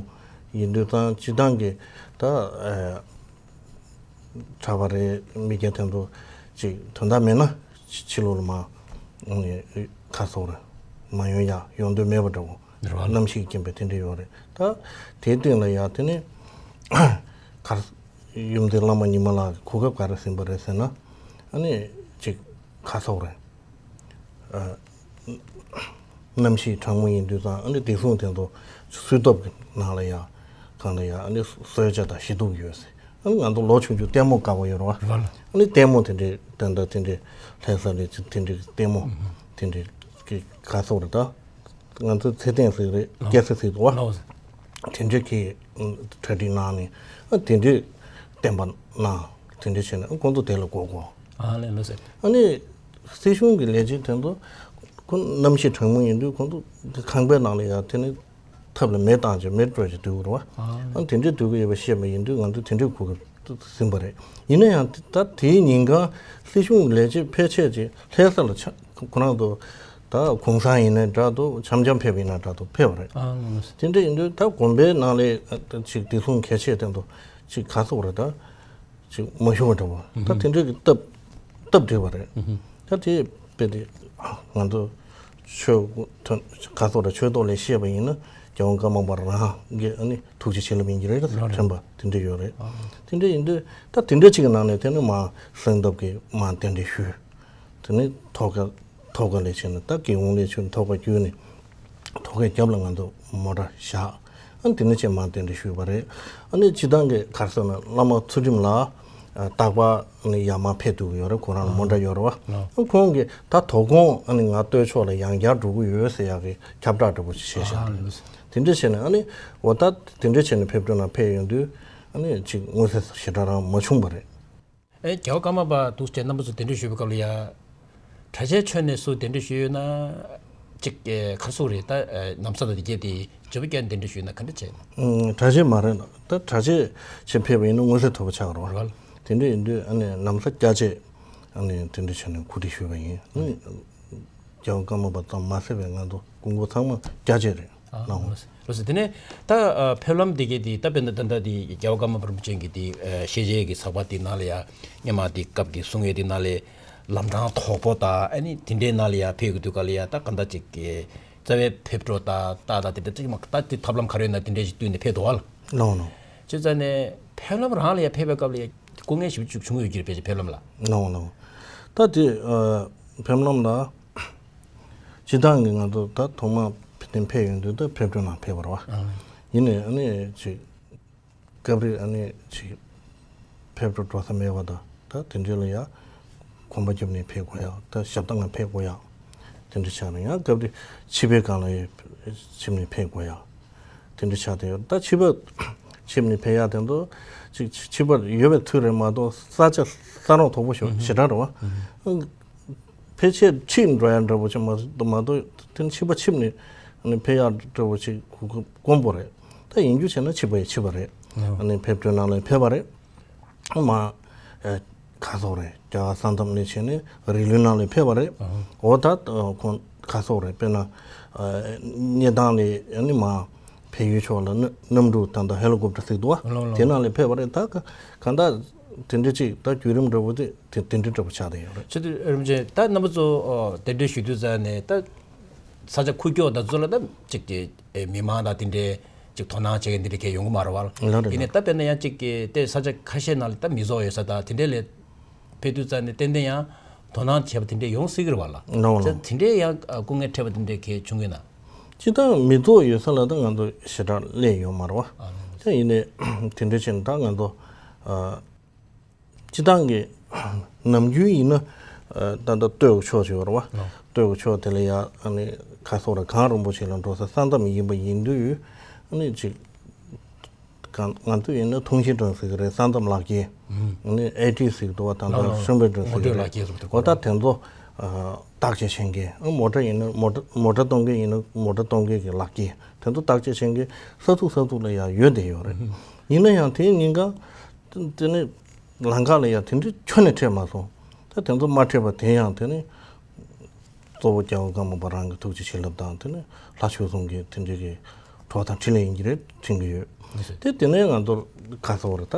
ཡིན་དུས་ཙང་སྤྱི་བཏང་གི་ད་ཨ། གྲྭ་པ་རེད། མི་སྐྱ་དེ་ཚོ་ཅིག་དོན་དག་མེད་ན་ཕྱི་ཕྱི་ལོགས་ལ་མ་ཨ་ནི་ག་སོ་རེད། མ་ཡོང་ཡ་ཡོང་འདོད་མེད་པ་འདྲ་བོ། རེད་བ། གནམ་གཤིས་རྐྱེན་པས་དེ་འདྲ་ཡོད་རེད། ད་དེའི་སྟེང་ལ་ཡ་དེ་ནི་གར་ཡུམ་བདེ་བླ་མ་ཉི་མ་ལགས་ཀྱི་གོ་སྐབས་ག་རེ་ཟིན་པ་རེད་ཟེར་ན། ཨ་ནི་ཅིག་ག་སོ་རེད། ཨ། གནམ་གཤིས་གྲང་མོ་ཡིན་དུས་ཙང་ཨ་ནི་བདེ་སྲུང་དེ་ཚོ་སུས་སྟོབས་ཀྱི་ནང་ལ་ཡ་གང་ལ་ཡ་ཨ་ནི་གསོལ་ཇ་དང་ཞི་གདུགས་ཡོད་ཟེར། ཨ་ནི་ང་ཚོ་ལོ་ཆུང་ཆུང་ལྟད་མོ་དགའ་བོ་ཡོད་རེད་བ། རེད་བ། ཨ་ནི་ལྟད་མོ་དེ་འདྲའི་ད་ལྟ་དེ་འདྲའི་ལྷ་ས་ལས་ཅིག་དེ་འདྲའི་ལྟད་མོ་དེ་འདྲའི་གི་ག་སོགས་རེད་ད། ང་ཚོ་ཚེ་བརྟན་ཟེར་རེད། ལོ། སྐྱ་སེར་ཟེར་འདུག་བ། ལོ། དེ་འདྲའི་གི་གྲ་སྒྲིག་གནང་ནས་ཨ་དེ་འདྲའི་བསྟན་པ་གནང་དེ་འདྲའི་བྱས་ནས་ཨ་ཁོང་ཚོ་དེ་ལ་གོ་གོ། ཨ་ལས་ལོ་ཟེར། ཨ་ནི་སྲིད་གཞུང་གི་ལས་བྱེད་དེ་ཚོ་ཁོ་གནམ་གཤིས་གྲང་མོ་ཡིན་དུས་ཁོང་ཚོ་ཁང་པའི་ནང་ལ་ཡ་དེ་ནི་ཐབ་ལ་མེ་བཏང་བྱས་མེ་སྤྲོད་བྱས་སྡོད་དགོས་རེད་བ། ཨ། ཨ་དེ་འདྲའི་སྡོད་ཀྱི་ཡོད་པ་ཤེས་པ་ཡིན་དུས་ང་ཚོ་དེ་འདྲའི་གོ་སྐབས་ཟིན་པ་རེད། ཡིན་ན་ཡང་ད་དེའི་ཉིན་གང་སྲིད་གཞུང་ལས་བྱེད་ཕལ་ཆེར་ཅིག་ལྷ་ས་ལ་ཆ་ཁོ་རང་ཚོ་ད་གུང་སེང་ཡིན་ན་འདྲ་འདུག་འཆམ་འཆམ་ཕེབས་ཡིན་ན་འདྲ་འདུག་ཕེབས་པ་རེད། ཨ་ལས། དེ་འདྲ་ཡིན་དུས་ད་དགོན་པའི་ནང་ལ་ཅིག་བདེ་སྲུང་གལ་ཆེ་དེ་ཚོ་ཅིག་ག་སོགས་རེད་ད། ཅིག་མ་ཞུ་བ་འདྲ་བོ། ད་དེ་འདྲ་གི་སྟབས་སྟབས་བདེ་བ་རེད། ད་དེ་དཔེ་དེ་ང་ཚོ་ཆོས་ཐོན་ག་ཚོད་རེ་ཆོས་ཐོག་ལས་བཤད་པ་ཡིན་ན་རྒྱལ་དབང་ཀརྨ་པ་རང་གི་ཨ་ནི་ཐུགས་རྗེ་ཆེ་ལབ་ཡིན་གྱི་རེད། རེད་རེད། དྲན་པ་དེ་འདྲ་ཡོད་རེད། དེ་འདྲ་ཡིན་དུས་ད་དེ་འདྲ་ཅིག་གི་ནང་ནས་དེ་ནི་མ་གསང་སྟབས་ཀྱི་མ་གདན་འདྲེན་ཞུས། དེ་ནི་ཐོག་ཁ་ཐོག་ཁ་ལས་བྱས་ནས་ད་རྒྱལ་ཡོངས་ལས་བྱེད་ཐོག་ཁ་བརྒྱུད་ནས་ཐོག་ཁའི་རྒྱབ་ལ་ང་ཚོ་མོ་ཊ་བཞག་ཨ་ནི་དེ་ནས་ཆེད་མངགས་གདན་འདྲེན་ཞུས་པ་རེད། ཨ་ནི་སྤྱི་བཏང་གི་ག་རེ་ཟེར་ན་བླ་མ་ཚུལ་ཁྲིམས་ལགས་རྟག་པར་ཨ་ནི་ཡར་མར་ཕེབས་ཐུབ་ཀྱི་ཡོད་རེད། ཁོ་རང་ལ་མོ་ཊ་ཡོད་རེད་བ། ཨ་ཁོང་གིས་ད་དོ་དགོང་ཨ་ནི་ང་སྟོད་ཕྱོགས་ལ་ཡང་བསྐྱར་འགྲོ་གི་ཡོད་ཟེར་ཡག་གི་ཁྱབ་བསྒྲགས་འདྲ་པོ་ཞིག་བྱས་ཤག་དེ་འདྲ་བྱས་ནས་ཨ་ནི་འོ་ད་དེ་འདྲ་བྱས་ནས་ཕེབས་འགྲོ་ན་ཕེབས་ཡོང་དུས་ཨ་ནི་ཅིག་མངོན་གསལ་ཞེ་དྲག་རང་མ་བྱུང་བ་རེད། ཨེ་རྒྱལ་བ་ཀརྨ་པ་འདུག་སེ་རྣམ་པ་ཚོ་གདན་འདྲེན་ཞུས་པའི་སྐབས་ལ་ཡ། གྲྭ་ཆས་མཆོད་ནས་སུ་གདན་འདྲེན་ཞུས་ཡོད་ན། གཅིག་ག་རེ་ཟེར་དགོས་རེད། ད་ནམ་བཟའ་དང་དེ་གྱད་དེ་བརྗེ་པོ་བརྒྱབ་གདན་འདྲེན་ཞུས་ན་ག་འདྲ་བྱས་ན། ཨུམ། གྲྭ་ཆས་མ་རེད་ལ། ད་གྲྭ་ཆས་བྱས་ཕེབས་པ་ཡིན་ན་མངོན་གསལ་དོད་པོ་ཆགས་རོགས། རེད་བ། དེ་འདྲ་ཡིན་དུས་ཨ་ནི་ནམ་བཟའ་སྐྱ་ཆས་ཨ་ནི་དེ་འདྲ་བྱས་ནས་གོ་སྒྲིག་ཞུས་པ་ཡིན། ཨ་ནི་རྒྱལ་བ་ཀརྨ་པ་ཙམ་མ་ཟད་པའི་ང་ཚོ་སྐུ་འཁོར་ཚང་མ་སྐྱ་ཆས་རེད། ཨ་ནའོ། ལགས་སོ། དེ་ནས་ད་ཕེབས་ལམ་དེ་གྱད་དེ་ད་དཔེར་ན་ད་ལྟ་དེ་རྒྱལ་བ་ཀརྨ་པ་རིན་པོ་ཆེ་གི་དེ་ཞལ་མཇལ་གྱི་ཟབ་པ་དེ་ནང་ལ་ཡ། སྔོན་མ་དེ་སྐབས་ཀྱི་གསུང་ཡས་དེ་ནང་ལ་ལམ་འཕྲང་དོག་པོ་དང་ཨ་ནི་དེ་འདྲའི་ནང་ལ་ཡ་ཕེབས་ཀྱི་དུས་སྐབས་ལ་ཡ། ད་གང་ལྟར་ཅིག་གི་རྩ་བའི་ཕེབས་འགྲོ་དང་ད་ད་དེ་འདྲ་ཅིག་མ་ད་དེ་ཐབས་ལམ་ག་རེ་ཡོད་ན་དེ་འདྲ་ཞིག་བསྟུན་ནས་ཕེབས་འདུག་བ་ལ། ལགས་སོ། བྱས་ཙང་ནས་ཕེབས་ལམ་རང་ལ་ཡ་ཕེབས་པའི་སྐབས་ལ་ཡ་སྐུ་ངལ་ཞེ་པོ་ཅིག་བྱུང་ཡོད་ཀྱི་རེད་པས། ཕེབས་ལམ་ལ། ལགས་སོ། ལགས་སོ། ད་དེ་ཨ་ཕེབས་ལམ་ལ། སྤྱིར་བཏང་གི་ང་ཚོ་ད་ཐོག་མ་དེ་ཕེབས་ཡོང་དུས་ད་ཕེབས་འགྲོ་ནང་ཕེབས་པ་རེད་བ། ཨ། ཡིན་ནའི་ཨ་ནི་ཅིག་སྐབས་རེ་ཨ་ནི་ཅིག་ཕེབས་འགྲོ་འགྲོ་ས་མེད་པ་དང་། ད་དེ་འདྲ་ལ་ཡ་གོམ་པ་རྒྱབ་ནས་ཕེབས་དགོས་ཡ། ད་ཞབས་སྟེང་ལ་ཕེབས་དགོས་ཡ། དེ་འདྲ་ཆགས་ནས། ཡང་སྐབས་རེ་ཕྱི་པའི་སྒང་ལ་ཡ་ཕྱིན་ནས་ཕེབས་དགོས་ཡ། དེ་འདྲ་ཆགས་བསྡད་ཡོད། ད་ཕྱི་པ་ཕྱིན་ནས་ཕེབས་ཡ་དེ་ཚོ་ཅིག་ཕྱི་པར་ཡོད་པའི་ཚུལ་རེད་མ་གཏོགས་ས་ཆ་ས་རོགས་དོག་པོ་ཞེ་དྲག་རེད་བ། ཕལ་ཆེར་ཕྱིར་འགྲོ་ཡ་འདྲ་པོ་ཅིག་མ་མ་གཏོགས། དེ་ནི་ཕྱི་པ་ཕྱིན་ནས་ཕེབས་ཡ་འདྲ་པོ་ཅིག་གོ་དགོས་པོ་རེད། ད་ཡིན་རྒྱུ་བྱས་ན་ཕྱི་པ་ཡི་ཕྱི་པ་རེད། ཨ་ནི་ཕེབས་འགྲོའི་ནང་ལ་ཕེབས་པ་རེད། མ་ཨེ་ག་རེ་ཟེར་དགོས་རེད། རྒྱལ་བ་ས་མཚམས་ནས་བྱས་ནས་རིགས་ལུས་ནང་ལ་ཕེབས་པ་རེད། འོ་ད་ཁོང་ག་རེ་ཟེར་དགོས་རེད། དཔེར་ན་ཨ་སྙེ་ཐང་ལ་ཨ་ནི་མ་བལ་ཡུལ་ཕྱོགས་ལ་གནམ་གནམ་གྲུ་ད་ལྟ་ཧེ་ལི་ཀོབ་ཊར་ཟེར་འདུག་བ། ལགས་ལགས། དེ་ནང་ལ་ཕེབས་པ་རེད། ད་ག་གང་ལྟར་དེ་འདྲ་ཅིག་ད་བརྒྱུད་རིམ་འདྲ་པོ་དེ་དེ་དེ་འདྲ་འདྲ་པོ་ཆགས་བསྡད་ཡོད་རེད། ཆེ་དུས་རིམ་བྱས་ད་རྣམ་པ་ཚོ་ཨོ་གདན་འདྲེན་ཞུ་དུས་ཙང་ནས་ད་ས་ཆ་ཁུག་ཀྱོག་དང་ཚོ་ལ་ད་ཅིག་གི་ཨེ་མི་མང་དང་དེ་འདྲའི་ཅིག་དོ་སྣང་བྱེད་མཁན་དེ་འདྲ་གས་ཡོང་གི་མ་རེད་བ། ལགས་རེད། ཡིན་ནའི་ད་དཔེར་ན་ཡང་ཅིག་གི་དེ་ས་ཆ་ཁ་ཤས་ནང་ལ་ད་མི་ཚོགས་ཡོད་ས་དང་དེ་འདྲ་ལ་ཕེབས་དུས་ཙང་ནས་ཏན་ཏན་ཡང་དོ་སྣང་བྱས་པ་དེ་འདྲ་ཡོང་སྲིད་ཀྱི་རེད་བ་ལ། ལགས་ལགས། ད་དེ་འདྲའི་ཡང་སྐུ་ངལ་འཕྲད་པ་དེ་འདྲ་གས་བྱུང་གི་ན། སྤྱིར་བཏང་མི་ཚོགས་ཡོད་ས་ལ་ད་ང་ཚོ་ཞེ་དྲག་སླེབས་ཡོད་མ་རེད་བ། ཨ། ད་ཡིན་ནའི་དེ་འདྲ་བྱས་ན་ད་ང་ཚོ་ཨ་སྤྱིར་བཏང་གི་ནམ་རྒྱུན་ཡིན་ན་ཨ་ད་ལྟ་སྟོད་ཀྱི་ཕྱོགས་ཅིག་ཡོད་རེད་བ། ཨ། སྟོད་ཀྱི་ཕྱོགས་དེ་ལ་ཡ་ཨ་ནི་ག་རེ་ཟེར་དགོས་རེད། གངས་རིན་པོ་ཆེ་ལ་འགྲོ་ས་ས་མཚམས་ཡིན་པ་ཡིན་དུས་ཨ་ནི་ཅིག་གང་ང་ཚོ་ཡིན་ན་ཐུང་ཤིན་ཀྲང་ཟེར་གི་རེད། ས་མཚམས་ལག་ཁྱེར། ཨ་ནི་ཨེ་ཊི་ཟེར་གི་འདུག་བ། ད་ལྟ་ལགས་ལགས། ཧྲུན་པེ་ཀྲང་ཟེར་གི་ངོ་སྤྲོད་ལག་ཁྱེར་ཟེར་གི་འདུག་རེད་བ། ད་དེ་ཚོ་ཨ་བརྟག་དཔྱད་བྱེད་མཁན། ཨ་མོ་ཊ་ཡིན་ན་མོ་ཊ་མོ་ཊ་གཏོང་མཁན་ཡིན་ན་མོ་ཊ་གཏོང་མཁན་གྱི་ལག་ཁྱེར། དེ་ཚོ་བརྟག་དཔྱད་བྱེད་མཁན་ས་ཚུགས་ས་ཚུགས་ལ་ཡང་ཡོད་བསྡད་ཡོད་རེད། ཨ། ཡིན་ན་ཡང་དེའི་ཉེན་ཁ་དེ་ནི་ལམ་ཁ་ལ་ཡང་དེ་འདྲའི་ཁྱོན་ནས་འཕྲད་མ་སོང་། ད་དེ་ཚོ་མ་འཕྲད་པ་དེ་ཡང་དེ་ནི་གཙོ་བོ་རྒྱལ་བ་ཀརྨ་པ་རང་གི་ཐུགས་རྗེ་བྱིན་རླབས་དང་། དེ་ནི་ལྷ་ཆོས་གསུམ་གྱི་དེ་འདྲའི་གི་གྲོགས་དང་འཕྲིན་ལས་ཡིན་གྱི་རེད། དྲན་གྱི་ཡོད། ཨ་ཟེར། དེ་དེ་ནས་ང་ཚོར་ག་རེ་ཟེར་དགོས་རེད། ད་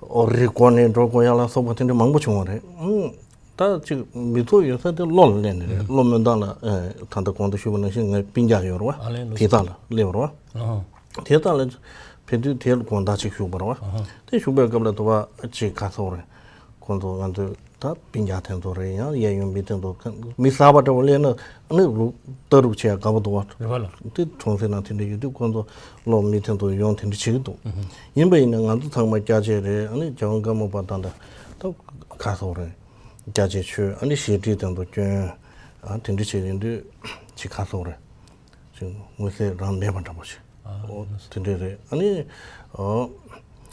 ཨོ་རི་སྒོ་ནས་འགྲོ་དགོས་ཡ་ལ་སོགས་པ་དེ་འདྲ་མང་པོ་བྱུང་བ་རེད། ཨང་། ད་ཅིག་མི་ཚོགས་ཡོད་ས་དེ་གློ་ལ་སླེབས་ནི་རེད། ཨང་། གློ་སྨོན་ཐང་ལ་ཨེ་ད་ལྟ་གོང་དུ་ཞུས་པ་ནང་བཞིན་ངའི་སྤུན་ཀྱག་ཡོད་རེད་བ། ཨ་ལས་ལོ། དེ་དག་ལ་སླེབས་པ་རེད་བ། ཨང་། དེ་དག་ལ་ཕེབས་དུས་དེ་ལ་དགོང་དག་ཅིག་བཞུགས་པ་རེད་བ། ཨང་། དེ་བཞུགས་པའི་སྐབས་ལ་དུ་བ་ཅིག་ག་རེ་ཟེར་དགོས་རེད། ཁོང་ཚོ་ང་ཚོའི་ད་སྤུན་ཀྱག་དེ་ཚོ་རེད། ཡང་གཡས་གཡོན་མི་དེ་ཚོ་མི་གསར་པ་འདྲ་བོ་སླེབས་ན་ཨ་ནི་ལུག་ལྟ་རུག་བྱེད་ཡ་དགའ་པོ་འདུག་བ། རེད་བ་ལགས། དེ་གྲོང་གསེབ་ནང་དེ་འདྲ་ཡོད་དུས་ཁོང་ཚོ་གློ་མི་དེ་ཚོ་ཡོང་དེ་འདྲ་བྱེད་ཀྱི་འདུག། ཨུ་ཧུ། ཡིན་པ་ཡིན་ན་ང་ཚོ་ཚང་མ་སྐྱ་ཆས་རེད། ཨ་ནི་རྒྱལ་བ་ཀརྨ་པ་དང་ད་ད་ག་རེ་ཟེར་དགོས་རེད། སྐྱ་ཆས་མཆོད། ཨ་ནི་ཞལ་ཁྲིད་དེ་ཚོ་སྐྱོན། ཨ་དེ་འདྲ་བྱས་ཡིན་དུས་ཅིག་ག་རེ་ཟེར་དགོས་རེད། ཅིག་མངོན་གསལ་རང་མེད་པ་འདྲ་པོ་ཞིག། ཨ་ཨོ་ལགས་སོ། དེ་འདྲ་རེད། ཨ་ནི་ཨོ་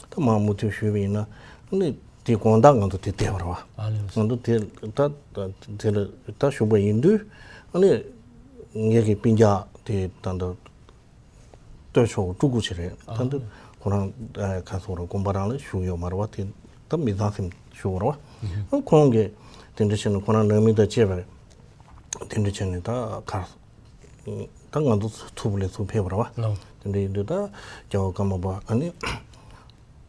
ད་མ་མུ་མཐུད་ཞུས་པ་ཡིན་ན་ཨ་ནི་དེ་དགོང་དག་ང་ཚོ་དེ་བསྡད་པ་རེད་བ། ཨ་ལས་སོ། ང་ཚོ་དེ་ད་ད་དེ་ལ་ད་བཞུགས་པ་ཡིན་དུས་ཨ་ནི་ངེད་ཀྱི་སྤུན་ཀྱག་དེ་ད་ལྟ་སྟོད་ཕྱོགས་སྤྲུལ་སྐུ་ཅིག་རེད། ཨ་ད་ལྟ་ཁོ་རང་ཨ་ག་རེ་ཟེར་དགོས་རེད། དགོན་པ་རང་ལ་བཞུགས་ཡོད་མ་རེད་བ། དེ་ད་མི་ཚང་སེམས་བཞུགས་པ་རེད་བ། ཨ་ཁོང་གིས་དེ་འདྲ་བྱས་ནས་ཁོ་རང་ནང་མི་དང་བཅས་པ་རེད། དེ་འདྲ་བྱས་ནས་ད་ག་རེ་ད་ང་ཚོ་ཚུར་བུ་ལས་ཚུར་ཕེབས་པ་རེད་བ། ལགས། དེ་འདྲ་ཡིན་དུས་ད་རྒྱལ་བ་ཀརྨ་པ་ཨ་ནི་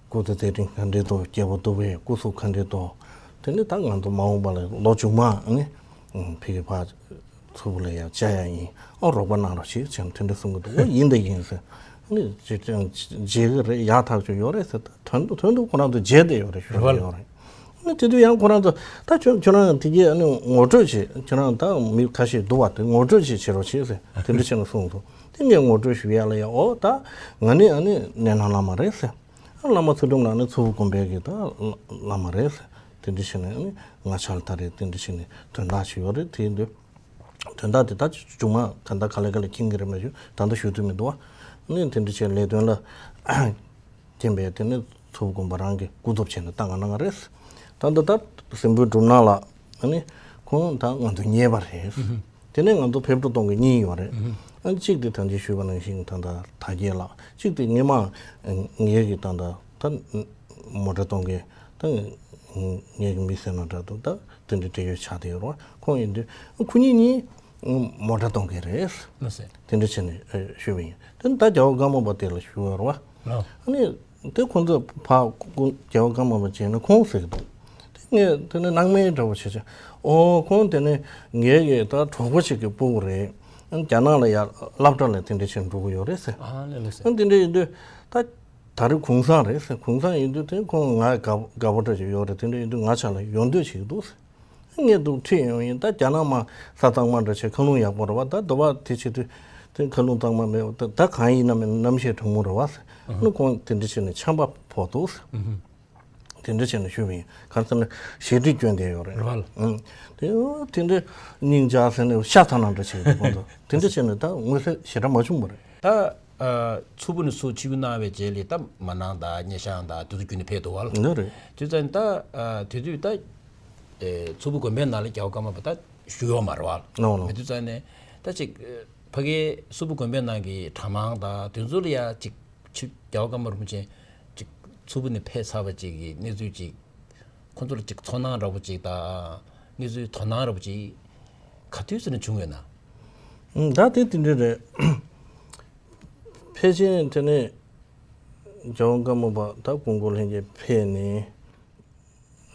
སྐུ་ཚེ་མཛད་འཕྲིན་ག་འདྲས་འདུག། རྒྱལ་པོ་འདུག་པས་སྐུ་གཟུགས་ག་འདྲས་འདུག། དེ་ནི་ད་ང་ཚོ་མ་འོངས་པ་ལ་ལོ་མཇུག་མ་ཨ་ནི་ཕ་གི་ཕར་ཚུར་བུ་ལ་ཡང་བཅར་ཡ་ཡིན། ཨ་རོགས་པ་གནང་རོགས་བྱེད་ཅེས་དེ་འདྲ་གསུང་གི་འདུག། ཨོ་ཡིན་ད་ཡིན་ཟེར། ཨ་ནི་བརྗེད་ཀྱི་རེད། ཡག་ཐག་ཆོད་ཡོད་རེད་ཟེར། ད་དོན་དུ་དོན་དུ་ཁོ་རང་ཚོ་བརྗེད་བསྡད་ཡོད་རེད། ཞུ་གི་ཡོད་རེད། ཨ་ནི་དེ་དུས་ཡང་ཁོ་རང་ཚོ་ད་ཁྱོད་ཁྱོད་རང་དེ་གའི་ཨ་ནི་ངོ་སྤྲོད་བྱེད། ཁྱོད་རང་ད་མི་ཁ་ཤས་འདུག་བ། དེ་ངོ་སྤྲོད་ཅིག་བྱེད་རོགས་བྱེད་ཟེར། དེ་འདྲ་བྱས་ནས་གསུངས་སོང་། དེ་ངས་ངོ་སྤྲོད་ཞུ་ཡ་ལ་ཡ། ཨོ་ད་ང་ནི་ཨ་ནི་ནད་ནང་བླ་མ་རེད་ཟེར། ཨ་བླ་མ་ཚུལ་ཁྲིམས་ལགས་ནི་ཚུར་བུ་དགོན་པའི་གི་ད་བླ་མ་རེད་ཟེར། དེ་འདྲ་བྱས་ནས་ཨ་ནི་ང་ཕྱག་ལ་ད་རེད། དེ་འདྲ་བྱས་ནས་དོན་དག་ཅིག་ཡོད་རེད། དེ་ཡིན་དུས། དོན་དག་དེ་ད་ཅུང་མ་ག་འདྲ་ག་ལེ་ག་ལེ་མཁྱེན་གྱི་རེད་མ་གཞི་ད་ལྟ་ཞུ་ཐུབ་མི་འདུག་བ། ནི་དེ་འདྲ་བྱས་ལས་དོན་ལ་མཁྱེན་པས་དེ་ནི་ཚུར་དགོན་པ་རང་གི་སྐུ་ཚབ་བྱས་ནས་བཏང་ག་གནང་ག་རེད། ད་འདི་ད་སྲིན་པོའི་སྒྲུབ་ནག་ལ་ནི་ ཁོང་ད་ང་ཚོ་ཉེ་བ་རེད། དེ་ནས་ང་ཚོ་ཕེབས་འགྲོ་གཏོང་གི་གཉིས་ཡོད་རེད། ཨ་གཅིག་དེ་ད་ཅི་ཞུས་པ་ནང་བཞིན་ད་ལྟ་དར་རྒྱས་ལགས། གཅིག་དེ་ངེད་མ་ངེད་ཀྱི་ད་ལྟ་ད་མོ་ཊ་གཏོང་མཁན་ད་ངེད་ཀྱི་མི་སེར་ནང་འདྲ་འདུག་ད་དེ་འདྲ་འབྲེལ་ཡོད་ཆགས་བསྡད་ཡོད་རེད་བ། ཁོང་ཡིན་དུས་ཁོ་གཉིས་གཉིས་མོ་ཊ་གཏོང་མཁན་རེད། ལགས་སེ། དེ་འདྲ་བྱས་ནས་ཞུས་པ་ཡིན། དེ་ནི་ད་རྒྱལ་བ་ཀརྨ་པ་དེ་ལ་ཞུས་པ་རེད་བ། ལགས། ཨ་ནི་དེ་ཁོང་ཚོས་ཕར་རྒྱལ་བ་ཀརྨ་པ་བྱས་ན་ཁོང་ཟེར་གི་འདུག་དེ་ངས་དེ་ནི་སྣང་མེད་འདྲ་བོ་བྱས་བྱས། ཨོ་ཁོང་དེ་ནི་ངའི་གི་ད་གྲོགས་པོ་ཞིག་གི་སྤུ་གུ་རེད། ཨ་རྒྱ་ནག་ལ་ཡར་སློབ་གྲྭ་ལ་དེ་འདྲ་བྱས་འགྲོ་གི་ཡོད་རེད་ཟེར། ཨ་ལེ་ལེ་ཟེར། ཨ་དེ་འདྲ་ཡིན་དུས་ད་ད་རེས་གུང་སེང་རེད་ཟེར། གུང་སེང་ཡིན་དུས་དེ་ཁོང་ང་དགའ་དགའ་པོ་འདྲ་ཞིག་ཡོད་རེད། དེ་འདྲ་ཡིན་དུས་ང་ཆ་ལ་ཡོང་འདོད་བྱེད་ཀྱི་འདུག་ཟེར། ངས་འདུག་ཁྲིད་ཡོང་ཡིན། ད་རྒྱ་ནག་མ་ས་གཙང་མ་འདྲ་བྱས་མཁའ་རླུང་ཡག་པོ་རེད་བ། ད་འདི་བ་དེ་བྱེད་དུས་དེ་མཁའ་རླུང་གཙང་མ་མེད་པ་ད་ད་གང་ཡིན་ན་མིན་གནམ་གཤིས་གྲང་མོ་རེད་བ་ཟེར། ཨ་ནི་ཁོང་དེ་འདྲ་བྱས་ནས་ཆམ་པ་ཕོག་འདུག་ཟེར། དེ་འདྲ་བྱས་ནས་ཞུས་པ་ཡིན། ག་རེ་ཟེར་ན་ཞེ་ཁྲིད་བསྐྱོན་བསྡད་ཡོད་རེད། རེད་བ། ཨང་། དེ་དེ་འདྲ་སྙིང་རྗེ་ཟེར་ནས་ཤ་ཚ་ན་འདྲ་བྱས་ཡོད་ཁོང་ཚོ། དེ་འདྲ་བྱས་ནས་ད་མངོན་གསལ་ཞེ་དྲག་མ་བྱུང་བ་རེད། ད་ཨ་མཚུར་ཕུ་ནས་ཚུར་ཆིབས་བསྒྱུར་གནང་བའི་རྗེས་ལ་ད་མ་ཎི་དང་སྙེ་ཤང་དང་དེ་ཚོ་བརྒྱུད་ནས་ཕེབས་འདུག་བ། འདི་རེད། དུས་ཙམ་ད་ཨ་དེ་དུས་ད་ཨེ་མཚུར་ཕུ་དགོན་པའི་ནང་ལ་རྒྱལ་བ་ཀརྨ་པ་ད་བཞུགས་ཡོད་མ་རེད་བ། ནོ་ནོ། མི་དུས་ཙམ་ནས་ད་ཅིག་ཨེ་ཕ་གིའི་མཚུར་ཕུ་དགོན་པའི་ནང་གི་གྲྭ་མང་དང་དེ་ཚོ་ལ་ཡ་ཅིག་ཆུ་རྒྱལ་བ་ཀརྨ་རིན་པོ་ཆེ་ཅིག་མཚུར་ཕུ་ནས་ཕེབས་ཚར་བ་ཅིག་གི་གནས་ཚུལ་ཅིག་ཁོང་ཚོ་ལ་ཅིག་ཚོར་སྣང་འདྲ་པོ་ཅིག་དང་གནས་ཚུལ་དོ་སྣང་འདྲ་པོ་ཅིག་ག་དུས་ཙམ་ནས་བྱུང་ཡོད་ན། ཨུམ། ད་དེ་དེ་འདྲ་རེད། ཕལ་ཆེར་དེ་ནས་རྒྱལ་བ་ཀརྨ་པ་ད་ཀོང་པོ་ལྷན་རྒྱས་ཕེབས་ནས་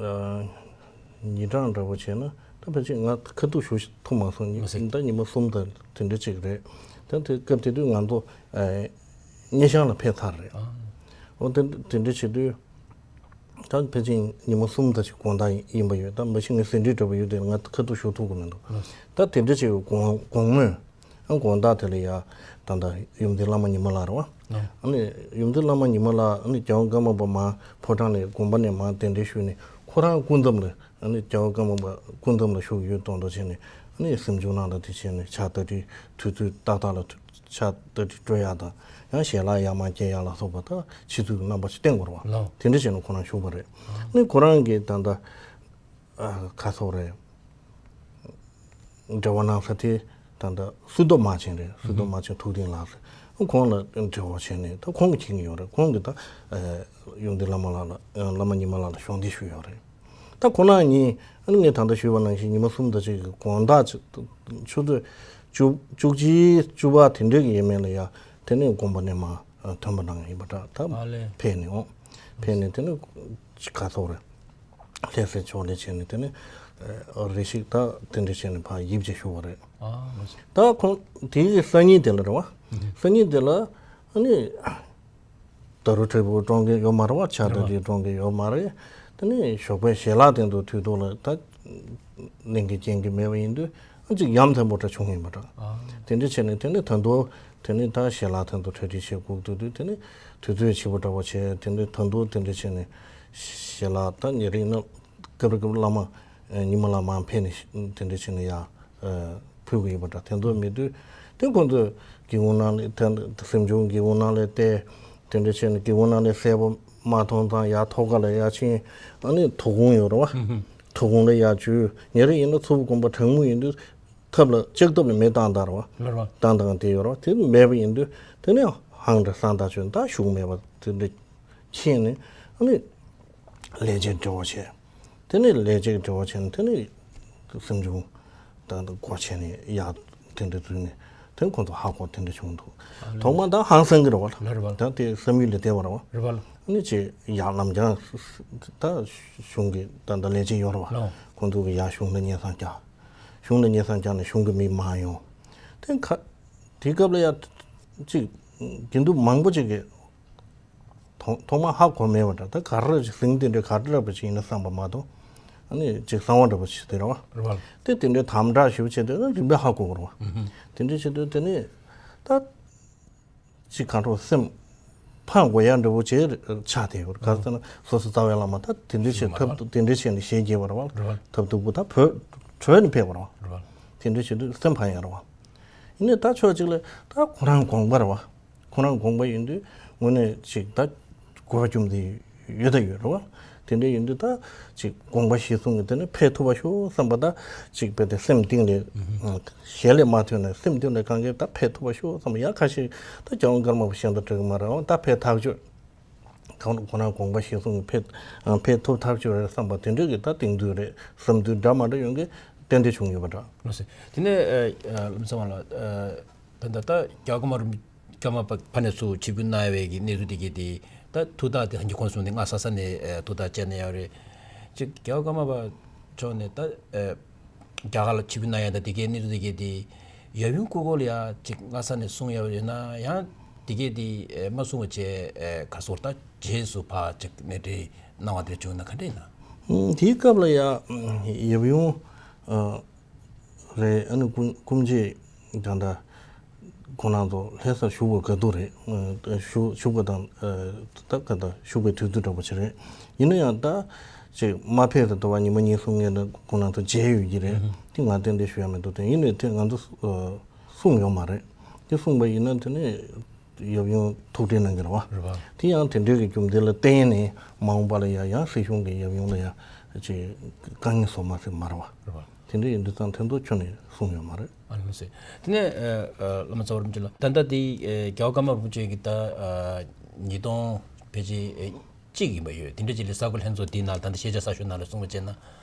ཨ་ཉིན་གྲངས་འདྲ་པོ་བྱས་ན་ད་ཕལ་ཆེར་ང་ཁ་ཐུག་ཞུ་ཐུབ་མ་སོང་། མ་སྲིད། ད་ཉི་མ་གསུམ་དང་དེ་འདྲ་ཅིག་རེད། ད་དེ་སྐབས་དེ་དུས་ང་ཚོ་ཨ་སྙེ་ཤང་ལ་ཕེབས་ཚར་རེད། ཨ། འོ་དེ་དེ་འདྲ་བྱེད་དུས། ད་ཕལ་ཆེར་ཉི་མ་གསུམ་ཙམ་ཞིག་དགོང་དག་ཡིན་པ་ཡོད། ད་མ་གཞི་ངས་ཟིན་བྲིས་འདྲ་པོ་ཡོད་དེ་ང་ཁ་ཐུག་ཞུ་ཐུབ་ཀྱི་མི་འདུག་ད་དེ་འདྲ་བྱས་དགོང་དགོང་མོས་ཨ་དགོང་དག་དེ་ལ་ཡ་ད་ད་ཡུམ་བདེ་བླ་མ་ཉི་མ་ལགས་རེད་བ། ཨ་ནི་ཡུམ་བདེ་བླ་མ་ཉི་མ་ལགས་ཨ་ནི་རྒྱལ་བ་ཀརྨ་པ་མར་ཕོ་བྲང་ནས་དགོན་པ་ནས་མར་གདན་འདྲེན་ཞུས་ནས་ཁོ་རང་སྐུ་མཚམས་ལ་ཨ་ནི་རྒྱལ་བ་ཀརྨ་པ་སྐུ་མཚམས་ལ་བཞུགས་ཡོད་མདོག་མདོག་བྱས་ནས་ཨ་ནི་གཟིམ་ཆུང་ནང་ལ་དེ་བྱས་ནས་ཕྱག་དར་ཁྲིད་དུས་ཚོད་ཏག་ཏག་ལ། ཕྱག་དར་ཁྲིད་སྤྲོད་ཡག་དང་ཡང་ཞལ་ལག་ཡར་མར་སྐྱེལ་ཡག་ལ་སོགས་པ་དང་ཕྱི་ཚུལ་གྱི་རྣམ་པ་ཞིག་བསྟན་དགོས་རེད་བ། ལགས། དེ་འདྲ་བྱས་ནས་ཁོ་རང་བཞུགས་པ་རེད། ནི་ཁོ་རང་གིས་ད་ལྟ་ཨ་ག་སོགས་རེད། འབྲེལ་བ་གནང་ས་དེ་ད་ལྟ་སུ་ཏོ་མ་ཆེན་རེད། སུ་ཏོ་མ་ཆེན་ཐུགས་ལྡན་ལགས་རེད། ཁོང་ལ་འབྲེལ་བ་བྱས་ནས་ད་ཁོང་གིས་མཁྱེན་གྱི་ཡོད་རེད། ཁོང་གིས་ད་ཨ་ཡོན་ཏན་བླ་མ་ལགས་ལ་བླ་མ་ཉི་མ་ལགས་ལ་གཞོགས་འདེགས་ཞུས་ཡོད་རེད། ད་ཁོ་ན་གཉིས་ཨ་ནི་ངས་ད་ལྟ་ཞུས་པ་ནང་བཞིན་ཉི་མ་གསུམ་དང་གཅིག་གི་དགོང་དག་ཆུ་ཚོད་བཅུ་བཅུ་གཅིག་བཅུ་པ་དེ་འདྲའི་གི་ཡས་མས་ལ་ཡ་དེ་ནས་དགོན་པ་ནས་མར་ཐོན་པ་གནང་ཡིན་པ་འདྲ། ད་ཨ་ལེ། ཕེབས་ནས་འོང་། ཕེབས་ནས་དེ་ནས་ག་ཐོག་རེད། ལྷ་སའི་ཕྱོགས་ལ་བྱས་ནས་དེ་ནས་རེ་ཞིག་ད་དེ་འདྲ་བྱས་ནས་ཕར་ཡིབ་ཅེས་ཞུ་བ་རེད། ཨ་ལེ། ད་ཁོང་དེའི་སང་ཉིན་དེ་ལ་རེད་བ། སང་ཉིན་དེ་ལ་ཨ་ནི། ད་རུ་ཁྲལ་པོ་སྤྲོད་མཁན་ཡོད་མ་རེད་བ། ཕྱག་རེད་བ། དར་ཁྲིད་སྤྲོད་མཁན་ཡོད་མ་རེད། དེ་ནས་ཞོགས་པའི་ཞལ་ལག་སྟེང་དུ་དུས་ཐོག་ལ་ད་གླེང་གི་རྐྱེན་གྱིས་མེད་པ་ཡིན་དུས་ཨ་ཅིག་ཡ་མཚན་པོ་འདྲ་བྱུང་ཡིན་པ་འདྲ། ཨ། དེ་འདྲ་བྱས་ནས་དེ་ནས་ད་དུང་དེ་ནས་ད་ཞལ་ལག་སྟེང་དུ་གྲ་སྒྲིག་བྱེད་དགོས་འདུག་དུས་དེ་ནས་དུས་ཚོད་ཕྱི་པོ་འདྲ་བོ་བྱས། དེ་ནས་ད་དུང་དེ་འདྲ་བྱས་ནས་ཞལ་ལག་ད་ཉེ་རིང་ན་སྐབས་རེ་སྐབས་རེ་བླ་མ་ཉི་མ་ལགས་མར་ཕེབས་ནས་དེ་འདྲ་བྱས་ནས་ཡ། ཕུལ་གྱི་ཡོད་པ་འདྲ། དེ་ཚོ་མེད་དུས་དེ་ཁོང་ཚོས་སྒེའུ་ཁུང་ནང་ལ་དེ་གཟིམ་ཆུང་སྒེའུ་ཁུང་ནང་ལ་བལྟས། དེ་འདྲ་བྱས་ནས་སྒེའུ་ཁུང་ནང་ལ་གསལ་པོ་མ་མཐོང་ཙང་ཡར་ཐོག་ཁ་ལ་ཡར་ཕྱིན། ཨ་ནི་ཐུགས་དགོངས་ཡོད་རེད་བ། ཐུགས་དགོངས་ལ་ཡར་འཇུས། ཉེ་རིང་ཡིན་ན་མཚུར་ཕུ་དགོན་པ་གྲང་མོ་ཡིན་དུས་ཐབ་ལ་ལྕགས་ཐབ་ལ་མེ་བཏང་བཏང་རེད་བ། ལགས་རེད་བ། བཏང་བཏང་དེ་ཡོད་རེད་བ། དེ་མེད་པ་ཡིན་དུས་དེ་ནས་ཧང་འདྲ་སང་ད་བྱོས་ད་བཞུགས་མེད་པ་དེ་འདྲ་མཁྱེན་ནས་ཨ་ནི། ལས་བྱེད་འབྲེལ་བ་བྱས། དེ་ནས་ལས་བྱེད་འབྲེལ་བ་བྱས་ནས་དེ་ནས་གཟིམ་ཆུང་ད་ལྟ་སྒོ་ཕྱེ་ནས་ཡར་དེ་འདྲ་འཛུལ་ནས་དེ་ཁོང་ཚོ་ཧ་གོ་དེ་འདྲ་བྱུང་འདུག་ཨ་ལེ། ཐོག་མར་ད་ཧང་སང་གི་རེད་བ། ལགས་རེད་བ། ད་དེ་བསམ་ཡུལ་ལས་འདས་པ་རེད་བ། རེད་བ། ཨ་ནི་ཅིག་ཡར་ལམ་སང་ད་གཞུང་གི་ད་ལྟ་ལས་བྱེད་ཡོད་རེད་བ། ལགས། ཁོང་ཚོ་གི་ཡར་གཞུང་ལ་སྙན་སེང་བསྐྱར། གཞུང་ལ་སྙན་སེང་བསྐྱར་ནས་གཞུང་གི་མི་མར་ཡོང་། དེ་ཁ་དེ་སྐབས་ལ་ཡ་ཅིག་དགེ་འདུན་མང་པོ་ཅིག་གིས། ཐོག་ཐོག་མར་ཧ་གོ་མེད་པ་འདྲ། ད་ག་རེ་ཞིག་ཟིང་དེ་འདྲ་ག་འདྲ་པ་ཞིག་ཡིན་ན་བསམ་པ་མ་གཏོགས་ཨ་ནི་ཅིག་གསང་བ་འདྲ་པོ་ཞིག་དེ་རེད་བ། རེད་བ། དེ་དེ་འདྲའི་དམ་དྲག་ཞིག་བྱས་དུས་རིམ་པས་ཧ་གོ་དགོས་རེད་བ། དེ་འདྲ་བྱས་དུས་དེ་ནས་ད་ཅིག་གང་འགྲོ་སེམས་ཕམ་དགོས་ཡ་འདྲ་པོ་ཅིག་ཆགས་བསྡད་ཡོད་རེད། ག་རེ་ཟེར་ན་སོ་སོ་རྩ་བའི་བླ་མ་ད་དེ་འདྲ་བྱས་ཐབས་དེ་འདྲ་བྱས་ནས་ཞལ་གྱེས་པ་རེད་བ། རེད་བ། ཐབས་སྡུག་པོ་ད་བོད་བྲོས་ནས་ཕེབས་པ་རེད་བ། རེད་བ། དེ་འདྲ་བྱས་དུས་སེམས་ཕམ་ཡ་རེད་བ། ཡིན་ནའི་ད་ཕྱོགས་གཅིག་ལ་ད་ཁོ་རང་དགོངས་པ་རེད་བ། ཁོ་རང་དགོངས་པ་ཡིན་དུས་དངོས་གནས་ཅིག་ད་གོ་བ་བཅོམ་དེ་ཡོད་ད་ཡོད་རེད་བ། དེ་འདྲ་ཡིན་དུས་ད་ཅིག་དགོངས་པ་གཞིར་བཟུང་གི་དེ་ནས་ཕེབས་ཐུབ་པ་ཤོག་བསམ་པ། ད་ཅིག་དཔེ་དེ་སེམས་གཏིང་ནས་ཞལ་ལས་མ་ཐོན་ནས་སེམས་གཏིང་ནས་གང་གས་ད་ཕེབས་ཐུབ་པ་ཤོག་བསམ་པ། ཡང་ཁ་ཤས་ད་རྒྱལ་དབང་ཀརྨ་པ་ཤེས་ད་འགྲིག་གི་མ་རེད། འོ་ད་ཕེབས་ཐག་ཆོད། ཁོང་ཁོ་རང་དགོངས་པ་གཞིར་བཟུང་གི་ཕེབས་ཕེབས་ཐུབ་ཐག་ཆོད་རེད་བསམ་པ་དེ་འདྲ་གི་ད་གཏིང་ཚོད་རེད། བསམ་ཚུལ་འདྲ་མ་འདྲ་ཡོང་གི་ཏན་ཏན་བྱུང་ཡོད་པ་འདྲ། ལགས་སོ། དེ་ནས་ཨ་ཨ་བློ་བཟང་བ་ལགས། ཨ་ད་ད་ད་རྒྱལ་བ་ཀརྨ་རིན་ཀརྨ་པ་ཕ་ནས་ཚུར་ཆིབས་བསྒྱུར་གནང་བའི་གི་གནས་ཚུལ་དེ་གའི་དེ་ད་ཐུགས་ཐག་དེ་ཧན་གྱི་ཁོང་གསུང་ནས་སྔ་ས་ས་ནས་ཨ་ཐུགས་ཐག་བཅད་ནས་ཡོད་རེད། ཅིག་རྒྱལ་བ་ཀརྨ་པ་མཆོག་ནས་ད་ཨ་རྒྱ་གར་ལ་ཆིབས་བསྒྱུར་གནང་ཡ་ད་དེ་གའི་གནས་ཚུལ་དེ་གའི་དེ་ཡབ་ཡུམ་སྐུ་འཁོར་ལ་ཡ་ཅིག་སྔ་ས་ནས་གསུང་ཡ་ཡོད་ན་ཡང་དེ་གའི་དེ་ཨ་མ་གསུང་བ་བྱས། ཨ་ག་སོར་ད་རྗེས་སུ་ཕ་ཅིག་གནས་འདྲེན་གནང་བ་དེ་བྱུང་ན་ག་འདྲ་ཡིན་ན། ཨུམ་དེའི་སྐབས་ལ་ཡ་ཨུམ་ཡབ་ཡུམ་ཨ་རེད། ཨ་ནི་སྐུ་སྐུ་མཆེད་ད་ལྟ་ཁོང་རྣམ་ཚོ་ལྷ་སར་བཞུགས་པར་དགའ་སྡུག་རེད། ཨ་བཞུགས་བཞུགས་པ་དང་ཨ་ད་ག་ད་བཞུགས་པའི་དུས་ཚོད་འདྲ་པོ་ཅིག་རེད། ཡིན་ན་ཡང་ད་ཅིག་མ་ཕེབས་ད་ལྟ་བ་ཉི་མ་གཉིས་གསུམ་སྔོན་ལ་ཁོང་རྣམ་ཚོ་མཇལ་ཡོད་ཀྱི་རེད། དེ་ང་ཏན་ཏན་ཞུ་ཡ་མི་འདུག་དེ་ཡིན་ནའི་དེ་ང་ཚོ་ཨ་གསུངས་ཡོད་མ་རེད། དེ་གསུངས་པ་ཡིན་ན་དེ་ནས་ཡབ་ཡུམ་ཐུགས་ཁྲལ་གནང་གི་རེད་བ། རེད་བ། དེ་ཡང་དེ་འདྲའི་གི་རྒྱུ་མཚན་ལ་བརྟེན་ནས་མ་འོངས་པ་ལ་ཡ་ཡང་སྲིད་གཞུང་གི་ཡབ་ཡུམ་ལ་ཡ་ཅིག་དཀའ་ངལ་བཟོ་མ་སྲིད་མ་རེད་བ། རེད་བ། དེ་འདྲ་ཡིན་དུས་ཙང་དེ་ཚོ་ཁྱོན་ནས་གསུངས་ཡོད་མ་རེད། ཨ་ལགས་སོ། དེ་ནས་ཨ་ཨ་བླ་མ་རྩ་བ་རིན་པོ་ཆེ་ལགས། ད་ལྟ་དེ་ཨ་རྒྱལ་བ་ཀརྨ་རིན་པོ་ཆེ་གི་ད་ཨ་ཉིས་སྟོང་ཕལ་ཆེར་ཨ་གཅིག་ཡིན་པ་ཡོད། དེ་འདྲ་ཅིག་ལ་གསར་འགོད་ལྷན་ཚོགས་འདིའི་ནང་ད་ལྟ་ཤེས་བྱ་གསར་ཤོག་ནང་ལ་གསུངས་པ་བྱས་ན།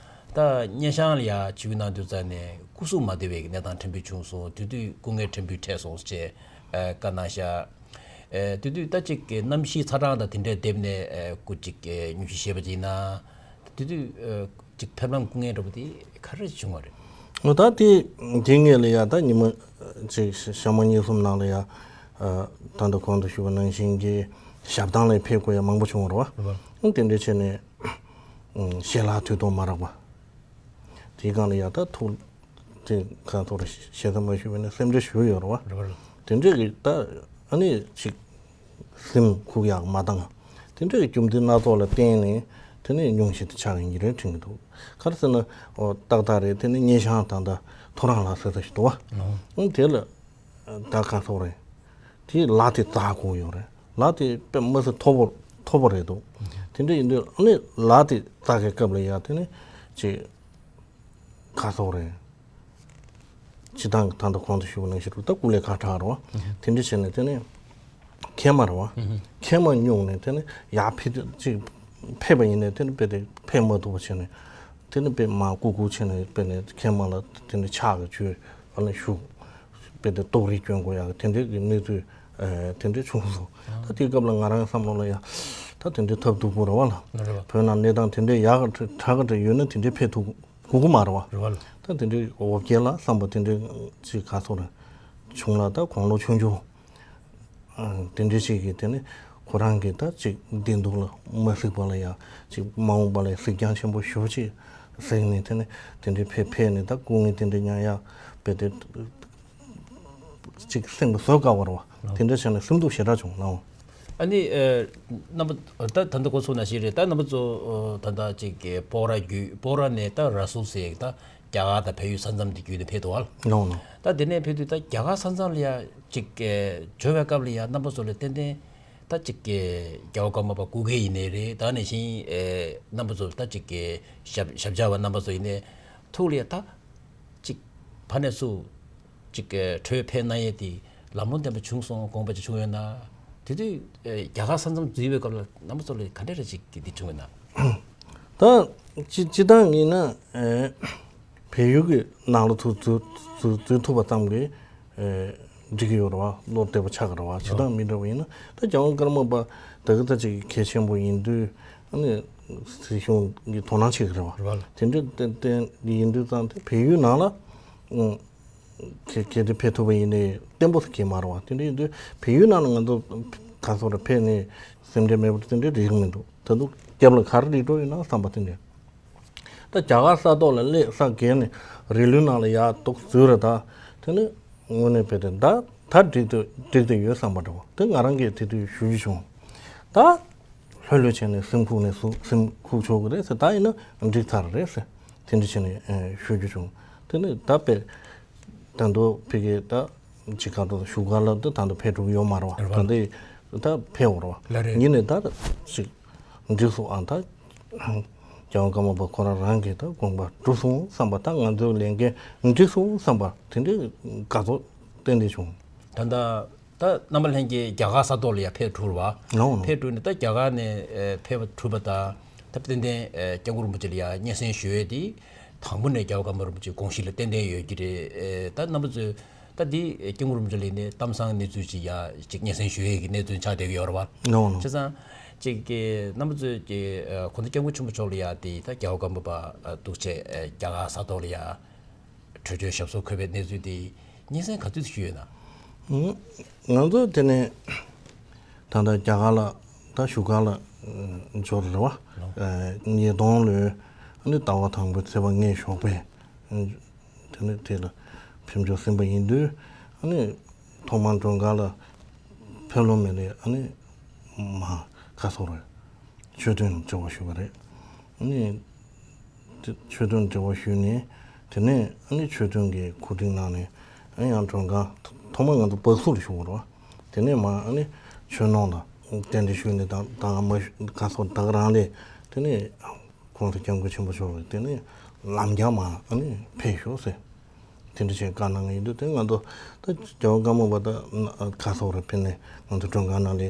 ད་སྙེ་ཤང་ལ་ཡ་ཆིབས་བསྒྱུར་གནང་དུས་ཙང་ནས་སྐུ་གཟུགས་མ་བདེ་བའི་གནས་སྟངས་ཕྲན་བུ་བྱུང་སོང་། དེ་དུས་སྐུ་ངལ་ཕྲན་བུ་འཕྲད་སོང་ཅེས་ཨ་བཀའ་གནང་ཤག་ཨ་དེ་དུས་ད་ཅིག་གི་གནམ་གཤིས་ཚ་གྲང་དང་དེ་འདྲའི་བསྡེབས་ནས་ཨ་སྐུ་ཅིག་གི་སྙུང་གཞི་བཞེས་པ་ཅིག་ཡིན་ན། དེ་དུས་ཨ་ཅིག་ཕེབས་ལམ་སྐུ་ངལ་འདྲ་པོ་དེ་ག་རེ་བྱུང་བ་རེད། འོ་ད་དེ་དེ་སྔོན་ལ་ཡ་ད་ཉི་མ་ཅིག་ཞག་མ་གཉིས་གསུམ་ནང་ལ་ཡ་ཨ་ད་ལྟ་གོང་དུ་ཞུས་པ་ནང་བཞིན་གྱི་ཞབས་ཐང་ལ་ཕེབས་དགོས་ཡ་མང་པོ་བྱུང་བ་རེད་བ། རེད་བ། ཨ་དེ་འདྲ་བྱས་ནས་ཨ་ཞལ་ལག་དུས་ཐོག་མ་རག་པ། དེའི་སྒང་ལ་ཡ་ད་ཐུགས་དེ་ག་ཐོག་རེ་ཞེ་ས་མ་ཞུས་པ་ནས་སེམས་ཁྲལ་ཞུས་ཡོད་རེད་བ། རེད་བ། དེ་འདྲ་གི་ད་ཨ་ནི་ཅིག་སེམས་ཁུག་ཡག་མ་བཏང་། དེ་འདྲ་གི་རྒྱུ་མཚན་སྣ་ཚོགས་ལ་བརྟེན་ནས་དེ་ནས་སྙུང་གཞི་དེ་ཆགས་ཡིན་གྱི་རེད་དྲན་གྱི་འདུག་ག་རེ་ཟེར་ན་འོ་ཏག་ཏག་རེད། དེ་ནས་སྙེ་ཤང་ད་ལྟ་ཐོ་རངས་ལ་ཟེར་ས་ཞིག་འདུག་བ། ཨོ། ཨང་དེ་ལ་ད་ག་ཐོག་རེད། དེ་ལ་དེ་འཛག་དགོས་ཡོད་རེད། ལ་དེ་དཔེ་མི་སྲིད་མཐོ་པོ་མཐོ་པོ་རེད་འདུག་དེ་འདྲ་ཡིན་དུས་ཨ་ནི་ལ་དེ་འཛག་གི་སྐབས་ལ་ཡ་དེ་ནས་ཅིག་ག་ཐོག་རེད། སྤྱི་བཏང་གི་ད་ལྟ་གོང་དུ་ཞུས་པ་ནང་བཞིན་རུ་ད་སྐུ་ལས་ཁག་དྲག་རོ། དེ་འདྲ་བྱས་ནས་དེ་ནས་མཁལ་མ་རེད་བ། མཁལ་མ་སྙུང་ནས་དེ་ནས་ཡར་ཕེབས་དུས་ཅིག་ཕེབས་པ་ཡིན་ནའི་དེ་ནས་དཔེ་དེ་ཕེབས་མ་ཐུབ་པ་བྱས་ནས་དེ་ནས་དཔེ་མར་བཀུག་བཀུག་བྱས་ནས་དཔེ་ནས་མཁལ་མ་ལ་དེ་ནས་ཕྱག་གི་ཆུ་ཨ་ནི་བཞུགས། དཔེ་དེ་ཏོག་རིགས་སྐྱོན་དགོས་ཡག་དེ་འདྲའི་གི་གནས་ཚུལ་ཨ་དེ་འདྲའི་བྱུང་སོང་། ད་དེའི་སྐབས་ལ་ང་རང་བསམ་བློ་ལ་ཡ་ད་དེ་འདྲའི་ཐབས་སྡུག་པོ་རེད་བ་ལ། རེད་བ། བོད་ནང་གནས་སྟངས་དེ་འདྲའི་ཡག་ག་དྲག་ག་འདྲ་ཡོད་ན་དེ་འདྲའི་ཕེབས་ཐུབ་དགོས་ཀྱི་མ་རེད་བ། རེད་བ་ལ། ད་དེ་འདྲའི་འོ་བརྒྱལ་ལ་བསམ་པ་དེ་འདྲའི་ཅིག་ག་ཐོག་རེད་བྱུང་ལ། ད་དགུང་ལོ་ཆུང་ཆུང་ཨ་དེ་འདྲའི་ཅིག་གིས་དེ་ནི་ཁོ་རང་གིས་ད་ཅིག་བདེ་སྡུག་ལ་མ་གཟིགས་པ་ལ་ཡ་ཅིག་མ་འོངས་པ་ལ་གཟིགས་རྒྱང་ཆེན་པོ་ཞེ་པོ་ཅིག་གཟིགས་ནས་དེ་ནི་དེ་འདྲའི་ཕེབས་ཕེབས་ནས་ད་སྐུ་ངལ་དེ་འདྲའི་མྱངས་ཡ་བས་དེ་ཅིག་སེམས་ལ་བཟོད་དཀའ་བ་རེད་བ། དེ་འདྲ་བྱས་ནས་སེམས་སྡུག་ཞེ་དྲག་བྱུང་ལགས། ཨ་ནི་ཨ་རྣམ་པ་ད་ད་ལྟ་གོ་ཚོད་ན་ཞིག་རེད། ད་རྣམ་པ་ཚོ་ཨ་ད་ལྟ་ཅིག་གི་སྤོག་ར་བརྒྱུད་སྤོག་ར་ནས་ད་ར་སུལ་ཟེར་ད་རྒྱ་གར་དང་བལ་ཡུལ་ས་མཚམས་དེ་བརྒྱུད་ནས་ཕེབས་འདུག་བ། ལགས་ལགས། ད་དེ་ནས་ཕེབས་དུས་ད་རྒྱ་གར་ས་མཚམས་ལ་ཡ་ཅིག་གི་འབྱོར་བའི་སྐབས་ལ་ཡ་རྣམ་པ་ཚོ་ལ་ཏན་ཏན་ད་ཅིག་གི་རྒྱལ་བ་ཀརྨ་པ་སྐུ་སྒེར་ཡིན་ནའི་རེད། ད་ནང་བཞིན་ཨ་རྣམ་པ་ཚོ་ད་ཅིག་གི་ཞབས་ཞབས་བཅགས་པ་རྣམ་པ་ཚོ་ཡིན་ནའི་ཐུགས་ལ་ཡ་ད། ཅིག་ཕ་ནས་སུ་ཅིག་གི་འཕྲོས་ཕེབས་གནང་ཡས་དེ་ལམ་ལྷོང་ལྡན་པ་བྱུང་སོང་དགོངས་པ་ཅིག་བྱུང་ཡོད་ན། དེ་དུས་ཨེ་རྒྱ་གར་ས་མཚམས་འཛུལ་བའི་སྐབས་ལ་རྣམ་པ་ཚོ་ལ་ག་འདྲ་རེ་ཅིག་གི་འདི་བྱུང་ཡོད་ན། ད་སྤྱི་སྤྱི་བཏང་ཡིན་ན་ཨེ་བལ་ཡུལ་གྱི་ནང་ལ་ཚུར་འཛུལ་འཛུལ་འཛུལ་ཐུབ་པ་ཙམ་གྱིས་ཨེ་འགྲིག་གི་ཡོད་རེད་བ། བློ་བདེ་པོ་ཆགས་ཀྱི་རེད་བ། སྤྱི་བཏང་མི་འདྲ་བ་ཡིན་ན་ད་རྒྱལ་དབང་ཀརྨ་པ་ད་གི་ད་ཅིག་གལ་ཆེན་པོ་ཡིན་དུས། ཨ་ནི་སྲིད་གཞུང་གི་དོ་སྣང་བྱེད་ཀྱི་རེད་བ། རེད་བ། དེ་འདྲ་ཏན་ཏན་ཡིན་དུས་ཙང་དེ་བལ་ཡུལ་ནང་ལ་ཨང་གལ་གལ་ཏེ་ཕེབས་ཐུབ་པ་ཡིན་ནའི་བརྟན་པོ་ཞིག་གི་མ་རེད་བ། དེ་འདྲ་ཡིན་དུས་བལ་ཡུལ་ནང་ལ་ང་ཚོ་ག་སོགས་རེ་ཕེབས་ནས་སེམས་ཁྲལ་མེད་པར་དེ་འདྲའི་རིགས་མི་འདུག་ད་དུང་རྒྱབ་ལ་ག་རེ་རིགས་འགྲོ་ཡིན་ན་བསམ་པ་དེ་འདྲ། ད་རྒྱ་གར་ས་ཐོག་ལ་སླེབས་ས་བརྒལ་ནས་རི་ལུང་ནང་ལ་ཡར་ཏོག་འཛུལ་རེད། ད་དེ་ནི་དངོས་གནས་དཔེ་དེ་ད་ད་འགྲིག་ཏུ་འགྲིག་ཏུ་ཡོད་བསམ་པ་འདྲ་བོ་དེ་ང་རང་གིས་དེ་དུས་ཞུ་རྒྱུ་བྱུང་། ད་ལྷོད་ལྷོད་བྱས་ནས་སེམས་ཁུག་ནས་སུ་སེམས་ཁུག་ཆོག་གི་རེད་ཟེར། ད་ཡིན་ན་འགྲིག་ཚར་རེད་ཟེར། དེ་འདྲ་བྱས་ནས་ཨེ་ཞུ་རྒྱུ་བྱུང་། དེ་ནི་ད་དཔེ་ད་དུང་ཕ་གི་ད་ཅིག་ག་དུ་བཞུགས་སྒར་ལ་ད་ད་དུང་ཕེབས་གྲུབ་ཡོད་མ་རེད་བ། རེད་བ། ད་འདི་ད་ཕེབས་འོང་རེད་བ། ལགས་རེད། ཡིན་ནའི་ད་ཅིག་འགྲིག་སོང་། ཨ་ད་ རྒྱལ་བ་ཀརྨ་པ་ཁོ་རང་རང་གིས་ད་དགོངས་པ་གྲུབ་སོང་བསམ་པ། ད་ང་ཚོའི་ལས་འགན་འགྲིག་སོང་བསམ་པ་དེ་འདྲའི་དགའ་ཚོར་ཏན་ཏན་བྱུང་། ད་ལྟ་ད་རྣམ་པ་ལྷན་རྒྱས་རྒྱ་གར་ས་ཐོག་ལ་ཡང་ཕེབས་གྲུབ་པ། ལགས་འོང་། ཕེབས་གྲུབ་ནས་ད་རྒྱ་གར་ནས་ཨེ་ཕེབས་པ་གྲུབ་པ་དང་། ད་ཏན་ཏན་ཨེ་སྐྱབས་མགོན་རིན་པོ་ཆེ་ལ་ཡང་སྙན་སེང་ཞུ་ཡས་དེ་དང་པོ་ནས་རྒྱལ་བ་ཀརྨ་རིན་པོ་ཆེའི་དགོངས་གཞི་ལ་ཏན་ཏན་ཡོད་ཀྱི་རེད། ཨེ་ད་རྣམ་པ་ཚོས་ད་འདི་སྐྱབས་མགོན་རིན་པོ་ཆེ་ལ་ནི་གཏམ་བཟང་གནས་ཚུལ་ཅིག་ཡ་ཅིག་སྙན་སེང་ཞུ་ཡས་ཀྱི་གནས་ཚུལ་ཆགས་བསྡད་ཀྱི་ཡོད་རེད་བ། ལགས་འོང་། བྱས་ཙང་ཅིག་གི་རྣམ་པ་ཚོས་ཀྱི་ཨ་གོང་ས་སྐྱབས་མགོན་ཆེན་པོ་མཆོག་ལ་ཡ་དེ་ད་རྒྱལ་བ་ཀརྨ་པ་ཨ་འདུག་བྱས་ཨ་རྒྱ་གར་ས་ཐོག་ལ་ཡ་གྲོས་ཆོད་ཞབས་སོར་འཁོད་པའི་གནས་ཚུལ་དེ་སྙན་སེང་ག་ཚོད་ཞུས་ཡོད་ན། ང་ཚོ་དེ་ནས་ད་ལྟ་རྒྱ་གར་ལ་ད་བཞུགས་སྒར་ལ་འབྱོར་རེད་བ། ཉིས་སྟོང་ལོའི་ཨ་ནི་ཟླ་བ་དང་པོའི་ཚེས་པ་ལྔ་ཞོགས་པའི། དེ་ནས་དེ་ལ་ཕེབས་འབྱོར་ཟིན་པ་ཡིན་དུས། ཨ་ནི་ཐོག་མར་མགྲོན་ཁང་ལ་ཕེབས་ལོང་མེད་ནས། ཨ་ནི་མ་ག་སོགས་རེད། ཆོས་དོན་དྲི་བ་ཞུས་པ་རེད། ཨ་ནི་དེ་ཆོས་དོན་དྲི་བ་ཞུས་ནས། དེ་ནས་ཨ་ནི་ཆོས་དོན་གྱི་གོ་སྒྲིག་གནང་ནས། ཨ་ནི་ཡང་མགྲོན་ཁང་ཐོག་མར་ང་ཚོ་བག་ཚུགས་ལ་བཞུགས་པ་རེད་བ། དེ་ནས་མ་ཨ་ནི་ཆོས་ནང་ལ་རྟེན་འབྲེལ་ཞུས་ནས། ད་ད་མ་ག་སོགས་ད་ག་རང་ལས། དེ་ནས་གོང་ས་སྐྱབས་མགོན་ཆེན་པོ་མཆོག་གིས་དེ་ནས་ལམ་རྒྱག་མ་ཨ་ནི་ཕེབས་ཤོག་ཟེར། དེ་འདྲ་བྱས་བཀའ་གནང་གི་ཡིན་དུས། དེ་ང་ཚོ་ད་རྒྱལ་བ་ཀརྨ་པ་ད་ཁ་སོགས་རེ་ཕེབས་ནས་ང་ཚོ་མགྲོན་ཁང་ནང་ལ་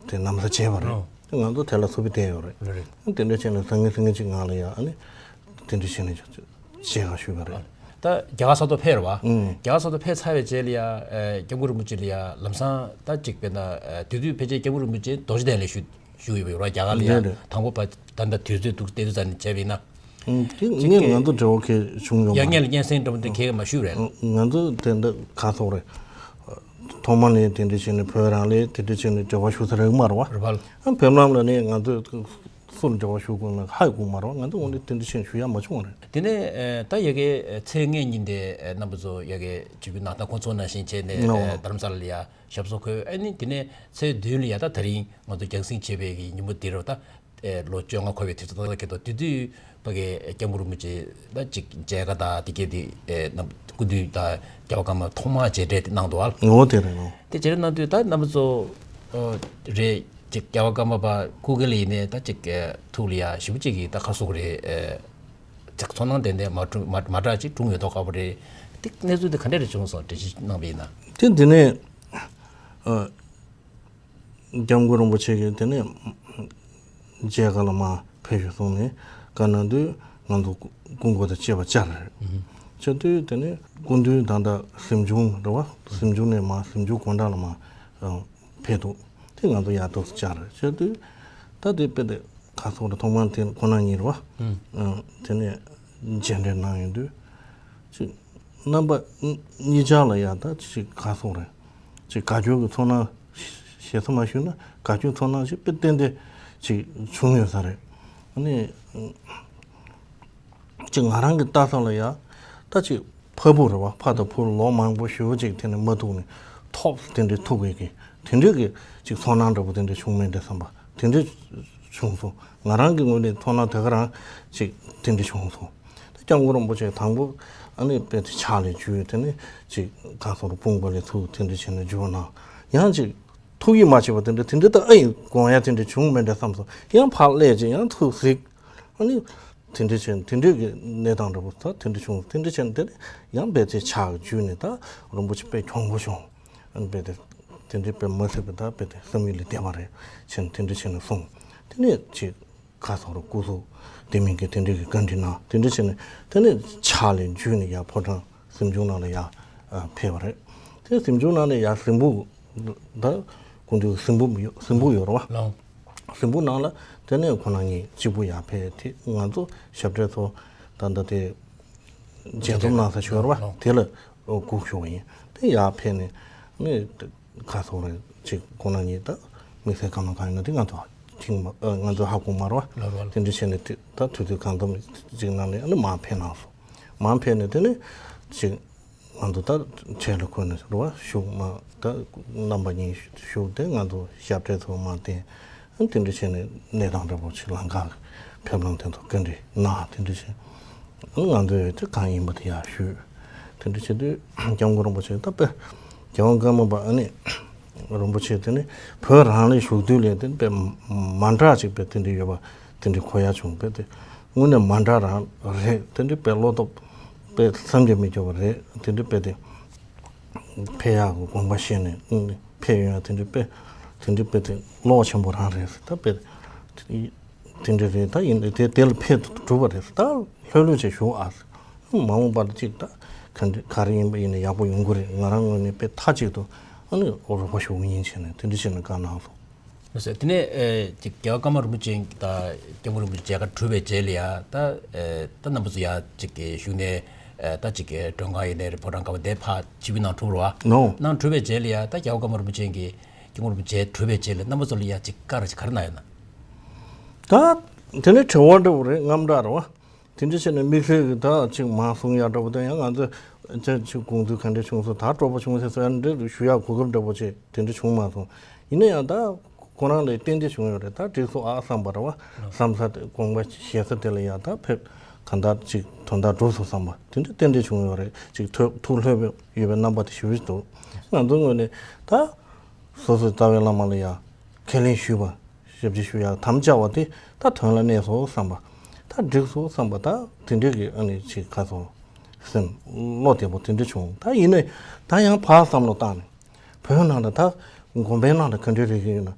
དེ་ན་བཟའ་བྱས་པ་རེད། ཨོ། དེ་ང་ཚོ་དེ་ལ་ཚུར་ཕེབས་བསྡད་ཡོད་རེད། རེད་རེད། དེ་འདྲ་བྱས་ནས་སང་ཉིན་སང་ཉིན་གཅིག་ནང་ལ་ཡ་ཨ་ནི་དེ་འདྲ་བྱས་ནས་བྱེད་དགོས་ཞུས་པ་རེད། ད་རྒྱ་གར་ས་ཐོག་ཕེབས་རེད་བ། ཨང་། རྒྱ་གར་ས་ཐོག་ཕེབས་ཚར་བའི་རྗེས་ལ་ཡ་ཨ་སྐྱབས་མགོན་རིན་པོ་ཆེ་ལ་ཡ་ལམ་སང་ད་ཅིག་དཔེར་ན་ཨ་དེ་དུས་ཕལ་ཆེར་སྐྱབས་མགོན་རིན་པོ་ཆེ་རྡོ་རྗེ་གདན་ལ་བཞུགས་བཞུགས་ཡོད་པ་ཡོད་ར། རྒྱ་གར་ལ་ཡ། རེད་རེད། དང་པོ་ཕར་ད་ལྟ་དུས་ཚོད་འདུག་སྟེ་དུས་ཙམ་ནས་བྱས་པ་ཡིན་ན། ཨང་། དེ་ཅིག་ངས་གི་ང་ཚོ་འབྲེལ་བ་གལ་བྱུང་ཡོད་ཡ་མ་ངས་ལ་སྙན་སེང་འདྲ་པོ་དེ་གས་མ་ཞུས་རེད། ང་ཚོ་དེ་འདྲ་ག་སོགས་རེད། ཐོག་མ་ནས་དེ་འདྲ་བྱས་ནས་བོད་རང་ལ་དེ་འདྲ་བྱས་ནས་འབྲེལ་བ་ཞུ་ས་རག་མ་རེད་བ། རེད་བ། ཨ་བོད་ནང་ལ་ནས་ང་ཚོས་སུར་འབྲེལ་བ་ཞུ་དགོས་ན་ཧ་གོ་མ་རེད་བ། ང་ཚོ་འོ་ན་དེ་འདྲ་བྱས་ནས་ཞུ་ཡ་མ་བྱུང་བ་རེད། དེ་ནས་ཨ་ད་ཡ་གི་ཚེས་ལྔ་ཉིན་དེ་ཨ་རྣམ་པ་ཚོ་ཡ་གི་ཇི་བི་ནང་ད་ཁོང་ཚོ་ནང་བཞིན་བྱས་ནས་ཨ་རྡ་རམ་ས་ལ་ལ་ཡ་ཞབས་སོར་འཁོད། ཨ་ནི་དེ་ནས་ཚེས་བདུན་ལ་ཡ་ད་དེ་རིང་ང་ཚོ་རྒྱང་སྲིང་བྱེད་པའི་གི་ཉིན་མོ་འདི་རེད་བ། ད་ཨེ་ལོ་བཅོ་ལྔ་འཁོར་བའི་དུས་ཚོད་ཏག་ཏག་འཁེལ་འདུག་དེ་དུས་ཕ་གི་སྐྱབས་མགོན་རིན་པོ་ཆེ་ད་ཅིག་མཇལ་ཁ་དང་དེ་གས་དེ་ཨེ་རྣམ་སྐུ་མདུན་དང་རྒྱལ་བ་ཀརྨ་ཐོག་མར་མཇལ་འཕྲད་དེ་གནང་འདུག་ཨ། ངོ་། དེ་རེད་ནོ། དེ་མཇལ་འཕྲད་གནང་དུས་ད་རྣམ་པ་ཚོ་ཨོ་རེད་ཅིག་རྒྱལ་བ་ཀརྨ་པ་སྐུ་སྒེར་ལ་ཡིན་ནའི་ད་ཅིག་ཨེ་ཐུགས་ལ་ཡ་ཞེ་པོ་ཅིག་གི་ད་ཁ་སོགས་རེད། ཨེ་ཅིག་ཚོར་སྣང་དེ་འདྲ་མ་འཁྲུངས་མ་མ་འདྲ་ཅིག་འཁྲུངས་ཡོད་མདོག་ཁ་པོ་རེད། དེ་གནས་ཚུལ་དེ་ག་འདྲ་རེ་བྱུང་སོང་། འགྲེལ་བཤད་གནང་བ་ཡིན་ན། དེ་འདི་ནས་ཨ། སྐྱབས་མགོན་རིན་པོ་ཆེ་གིས་དེ་ནས་མཇལ་ཁ་ལ་མར་ཕེབས་ཤོག་གསུངས་ནས་བཀའ་གནང་དུས། ང་ཚོ་སྐུ་འཁོར་དང་བཅས་པ་བཅར་རེད། ཨུ་བཅར་དུས་དེ་ནས་སྐུ་མདུན་ད་ལྟ་གཟིམ་ཆུང་རེད་བ། གཟིམ་ཆུང་ནས་མར་གཟིམ་ཆུང་སྒོ་འགྲམ་ལ་མར་ཕེབས་འདུག་དེ་ང་ཚོ་ཡར་ཐུག་བཅར་རེད། བཅར་དུས་ད་དེ་དཔེ་དེ་ག་སོགས་རེད། ཐོག་མར་དེ་ཁོང་རྣམ་གཉིས་རེད་བ། ཨུ་དེ་ནས་མཇལ་འཕྲད་གནང་ཡོང་དུས་ཅིག་རྣམ་པ་གཉིས་ཆ་ལ་ཡ་ད་ཅིག་ག་སོགས་རེད། ཅིག་དགའ་སྐྱོ་གི་ཚོར་སྣང་། ཞེ་ས་མ་ཞུས་ན་དགའ་སྐྱོའི་ཚོར་སྣང་ཞིག་དཔེ་ཏན་ཏན་ཅིག་བྱུང་ཡོད་ས་རེད། ཨ་ནི་ཅིག་ང་རང་གི་ལྟ་ས་ལ་ཡ་ད་ཅིག་ཕ་བུ་རེད་བ། ཕ་དང་བུ་ལོ་མང་པོ་ཞེ་པོ་ཅིག་དེ་ནས་མ་ཐུག་ནས་ཐོག་དེ་འདྲའི་ཐུག་པའི་གི་དེ་འདྲའི་གི་ཅིག་ཚོར་སྣང་འདྲ་པོ་དེ་འདྲ་བྱུང་མེད་འདྲ་བསམ་པ་དེ་འདྲ་བྱུང་སོང་། ང་རང་གི་ངོས་ནས་ཚོར་སྣང་དེ་ག་རང་ཅིག་དེ་འདྲ་བྱུང་སོང་། སྐྱབས་མགོན་རིན་པོ་ཆེ་དང་པོ་ཨ་ནི་དཔེ་དེ་ཕྱག་ལ་འཇུས། དེ་ནས་ཅིག་ག་སོགས་རེད། དཔུང་པ་ལ་ཐུག་དེ་འདྲ་བྱས་ནས་འཇུས་ན་ཡང་ཅིག་ཐུགས་ཡིད་མ་ཆེས་པ་དེ་འདྲ་དེ་འདྲ་ད་ཨ་ཡིན་དགོངས་ཡ་དེ་འདྲ་བྱུང་མེད་འདྲ་བསམ་སོང་། ཡང་ཕར་སླེབས་ཅིག་ཡང་ཐུགས་གཟིགས། ཨ་ནི་དེ་འདྲ་བྱས་ནས་དེ་འདྲའི་གི་གནས་སྟངས་འདྲ་པོ་ད་དེ་འདྲ་བྱུང་། དེ་འདྲ་བྱས་ནས་དེ་ནས་ཡང་དཔེ་དེ་ཕྱག་འཇུས་ནས་ད་རིན་པོ་ཆེ་དཔེ་གྱོང་པོ་བྱུང་། ཨ་ནི་དཔེ་དེ་དེ་འདྲའི་དཔེ་མ་སྲིད་པའི་ད་དཔེ་དེ་བསམ་ཡུལ་ལས་འདས་པ་རེད་བྱས་ནས་དེ་འདྲ་བྱས་ནས་སོང་། དེ་ནས་ཅིག་ག་སོགས་རེད། སྐུ་གཟུགས་བདེ་མིན་གྱི་དེ་འདྲའི་གི་བཀའ་འདྲི་གནང་། དེ་འདྲ་བྱས་ནས་དེ་ནས་ཕྱག་ལ་འཇུས་ནས་ཡར་ཕོ་བྲང་གཟིམ་ཆུང་ནང་ལ་ཡར་ཨ་ཕེབས་པ་རེད། དེ་གཟིམ་ཆུང་ནང་ནས་ཡར་གཟིམ་ཕུག་ད་སྐུ་མདུན་གཟིམ་ཕུག་ཡོད། གཟིམ་ཕུག་ཡོད་རེད་བ། ལགས། གཟིམ་ཕུག་ནང་ལ་དེ་ནས་ཁོང་རྣམ་གཉིས་གཅིག་པུ་ཡར་ཕེབས། དེ་ང་ཚོ་ཞབས་གྲས་ཚོ་ད་ལྟ་དེ་མཇལ་འཛོམས་གནང་ས་ཞིག་ཡོད་རེད་བ། ལགས། དེ་ལ་སྒུག་བཞུགས་པ་ཡིན། དེ་ཡར་ཕེབས་ནས་ནི་ག་སོགས་རེད། ཅིག་ཁོང་རྣམ་གཉིས་ད་དམིགས་བསལ་བཀའ་གནང་གང་ཡིན་ན་དེ་ང་ཚོ་ཐེངས་མ་ཨ་ང་ཚོ་ཧ་གོ་མ་རེད་བ། ལགས་རེད་བ། དེ་འདྲ་བྱས་ནས་དེ་ད་དུས་ཚོད་གང་འཚམ་ཅིག་ནང་ནས་ཨ་ནི་མར་ཕེབས་གནང་སོང་། མར་ཕེབས་ནས་དེ་ནས་ཅིག་ང་ཚོ་ད་གྲལ་ལ་འཁོད་ནས་རེད་བ། བཞུགས་མ་ད་རྣམ་པ་གཉིས་བཞུགས་ཏེ་ང་ཚོ་ཞབས་གྲས་ཚོ་མར་བསྟན། ཨ་ནི་དེ་འདྲ་བྱས་ནས་གནས་སྟངས་འདྲ་པོ་ཅིག་ལམ་ཁ་ཕེབས་ལམ་དེ་ཚོ་བཀའ་འདྲི་གནང་། དེ་འདྲ་བྱས་ཨ་ནི་ང་ཚོས་དེ་གང་ཡིན་པ་དེ་ཡར་ཞུས། དེ་འདྲ་བྱེད་དུས་སྐྱབས་མགོན་རིན་པོ་ཆེ་ད་དཔེ་རྒྱལ་དབང་ཀརྨ་པ་ཨ་ནི་རིན་པོ་ཆེ་དེ་ནི་བོད་རང་ལ་བཞུགས་དུས་ལས་དེ་དཔེ་མ་འདྲ་ཅིག་དཔེ་དེ་འདྲ་ཡོད་པ་ དེ་འདྲའི་གོ་ཡ་བྱུང་བས་དེ་དངོས་གནས་མ་འདྲ་རང་རེད། དེ་འདྲའི་དཔེ་བློ་སྟོབས་དཔེ་བསམ་གྱིས་མི་ཁྱབ་པ་རེད། དེ་འདྲའི་དཔེ་དེ་ཕེབས་ཡག་གི་དགོངས་པ་བཞེས་ནས་ཕེབས་ཡོང་ཡ་དེ་འདྲའི་དཔེ་དེ་འདྲའི་དཔེ་དེ་བློ་ཆེན་པོ་རང་རེད། ད་དཔེ་དེ་འདྲ་རེད། ད་ཡིན་དེ་དེ་ལ་ཕེབས་གྲུབ་པ་རེད། ད་ལྷོད་ལྷོད་བྱས་བཞུགས་ཨ། མ་འོངས་པར་ཅིག་ད་ག་འདྲ་ག་རེ་ཡིན་པ་ཡིན་ན་ཡག་པོ་ཡོང་གི་རེད། ང་རང་ངོས་ནས་དཔེ་མཐའ་གཅིག་ཏུ་ཨ་ནི་རོགས་པ་ཞུ་གི་ཡིན་བྱས་ནས་དེ་འདྲ་བྱས་ནས་བཀའ་གནང་སོང་། ལགས་སོ། དེ་ནས་ཨེ་ཅིག་རྒྱལ་བ་ཀརྨ་རིན་པོ་ཆེ་དང་སྐྱབས་མགོན་རིན་པོ་ཆེ་མཇལ་ཁ་གྲུབ་པའི་རྗེས་ལ་ཡ་ད་ཨེ་ད་རྣམ་པ་ཚོ་ཡ་ཅིག་གི་བཞུགས་གནས་ཨེ་ད་ཅིག་གི་མགྲོན་ཁང་ཡིན་ནའི་རེད། ཕོ་བྲང་ཁ་པ་དེ་ཕར་ཆིབས་བསྒྱུར་གནང་གྲུབ་རེད་བ། ནོ། གནང་གྲུབ་པའི་རྗེས་ལ་ཡ་ད་རྒྱལ་བ་ཀརྨ་རིན་པོ་ཆེ་གི་སྐྱབས་མགོན་རིན་པོ་ཆེ་གྲུབ་པའི་རྗེས་ལ་རྣམ་པ་ཚོ་ལ་ཡ་ཅིག་བཀའ་ར་ཅིག་ག་རེ་གནང་ཡོད་ན། ད་དེ་ནས་དྲི་བ་འདྲ་བོ་རེད། རྔམ་དྲག་རེད་བ། དེ་འདྲ་བྱས་ནས་དམིགས་བསལ་གྱི་ད་ཅིག་མར་གསུང་ཡག་འདྲ་པོ་དང་ཡང་ང་ཚོས་ཅིག་དགོངས་ཚུལ་ག་འདྲ་བྱུང་སོང་། ད་སྤྲོ་པོ་བྱུང་ཟེར་སོ་ཡང་འདྲ་ཞུ་ཡག་གོ་སྐབས་འདྲ་པོ་ཅིག་དེ་འདྲ་བྱུང་མ་སོང་། ཡིན་ན་ཡང་ད་ཁོ་རང་ལ་ཏན་ཏན་བྱུང་ཡོད་རེད། ད་འགྲིག་སོང་ཨ་བསམ་པ་རེད་བ། བསམ་ས་དེ་དགོངས་པ་བཞེས་ས་དེ་ལ་ཡང་ད་ཕེབས་གང་ལྟར་ཅིག་དོན་དག་འགྲུབ་སོང་བསམ་པ་དེ་འདྲ་ཏན་ཏན་བྱུང་ཡོད་རེད། ཅིག་ཐུགས་ཐུགས་ལྷོད་ཡོད་པའི་རྣམ་པ་དེ་ཞེ་པོ་ཅིག་འདུག་ང་ཚོའི་ངོས་ནས་ད་སོ་སོའི་རྩ་བའི་བླ་མ་ལ་ཡང་ཁས་ལེན་ཞུས་པ། ཞབས་ཕྱི་ཞུ་ཡག་དམ་བཅའ་བ་དེ་ད་དོན་ལ་གནས་སོང་བསམ་པ། ད་འགྲིག་སོང་བསམ་པ། ད་དེ་འདྲའི་གི་ཨ་ནི་ཅིག་ཁ་སོ་སེམས་བློ་བདེ་པོ་དེ་འདྲ་བྱུང་། ད་ཡིན་ནའི་ད་ཡང་ཕར་བསམ་བློ་བཏང་ནས་བོད་ནང་ལ་ད་དགོན་པའི་ནང་ལ་ག་འདྲ་རེད་གི་ཡོད་ན།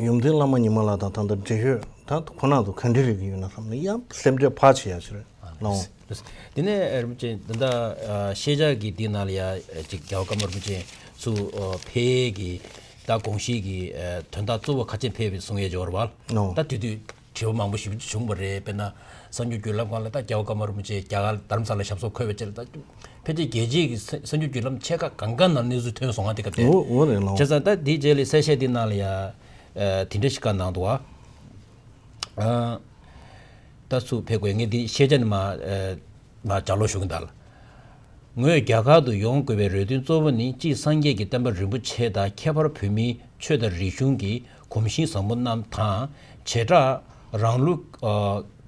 ཡུམ་བརྟན་བླ་མ་ཉི་མ་ལགས་དང་ད་ལྟ་འབྲེལ་ཡོད་ད་ཁོ་རང་ཚོ་ག་འདྲ་རེད་གི་ཡོད་ན་བསམ་ནས་ཡང་སེམས་ཁྲལ་ཕར་བྱེད་ཡག་ཞིག་རེད། ལགས་འོང་། དེ་ནས་རིན་པོ་ཆེ་ད་ལྟ་ཤེས་བྱ་གི་འདི་ནང་ལ་ཡ་ཅིག་རྒྱལ་བ་ཀརྨ་རིན་པོ་ཆེ་ཚུར་ཕེབས་ཀྱི་ད་དགོངས་གཞི་གི་དོན་དག་གཙོ་བོ་ཁ་ཆེ་ཕེབས་པའི་གསུང་ཡས་འབྱོར་བ། ལགས་འོང་། ད་དེ་དུས་དྲི་བ་མང་པོ་ཞིག་བྱུང་བ་རེད། དཔེར་ན་གསར་འགྱུར་བརྒྱུད་ལམ་ཁག་ལ་ད་རྒྱལ་བ་ཀརྨ་རིན་པོ་ཆེ་རྒྱ་གར་རྡ་རམ་ས་ལ་ཞབས་སོར་འཁོད་པའི་རྗེས་ལ་ད་ཕལ་ཆེར་རྒྱལ་སྤྱིའི་གི་གསར་འགྱུར་བརྒྱུད་ལམ་ཆེ་ཁག་གང་ག་ནང་གནས་ཚུལ་ཐོན་སོང་ང་དེ་སྐབས་དེ། འོ་འོ་རེད་ལགས་འོང་། བྱས་ཙང་ད་དེའི་རྗེས་ལ་གསལ་བཤད་འདི་ནང་ལ་ཡ་དེ་འདྲ་ཞིག་བཀའ་གནང་འདུག་བ། ད་ཚུར་ཕེབས་དགོས་ངས་འདི་ཤེས་བྱ་ནི་མ་མ་ལྗགས་ཀློག་ཞུ་གི་འདུག་ལ། ངོས་རྒྱ་གར་དུ་ཡོང་དགོས་པའི་རེ་འདུན་གཙོ་བོ་ནི་གཅིག་སངས་རྒྱས་ཀྱི་བསྟན་པ་རིན་པོ་ཆེ་དང་ཁྱད་པར་བོད་མིའི་ཆོས་དང་རིག་གཞུང་གི་གོམས་གཤིས་བཟང་པོ་རྣམས་དང་། བྱེ་བྲག་རང་ལུགས་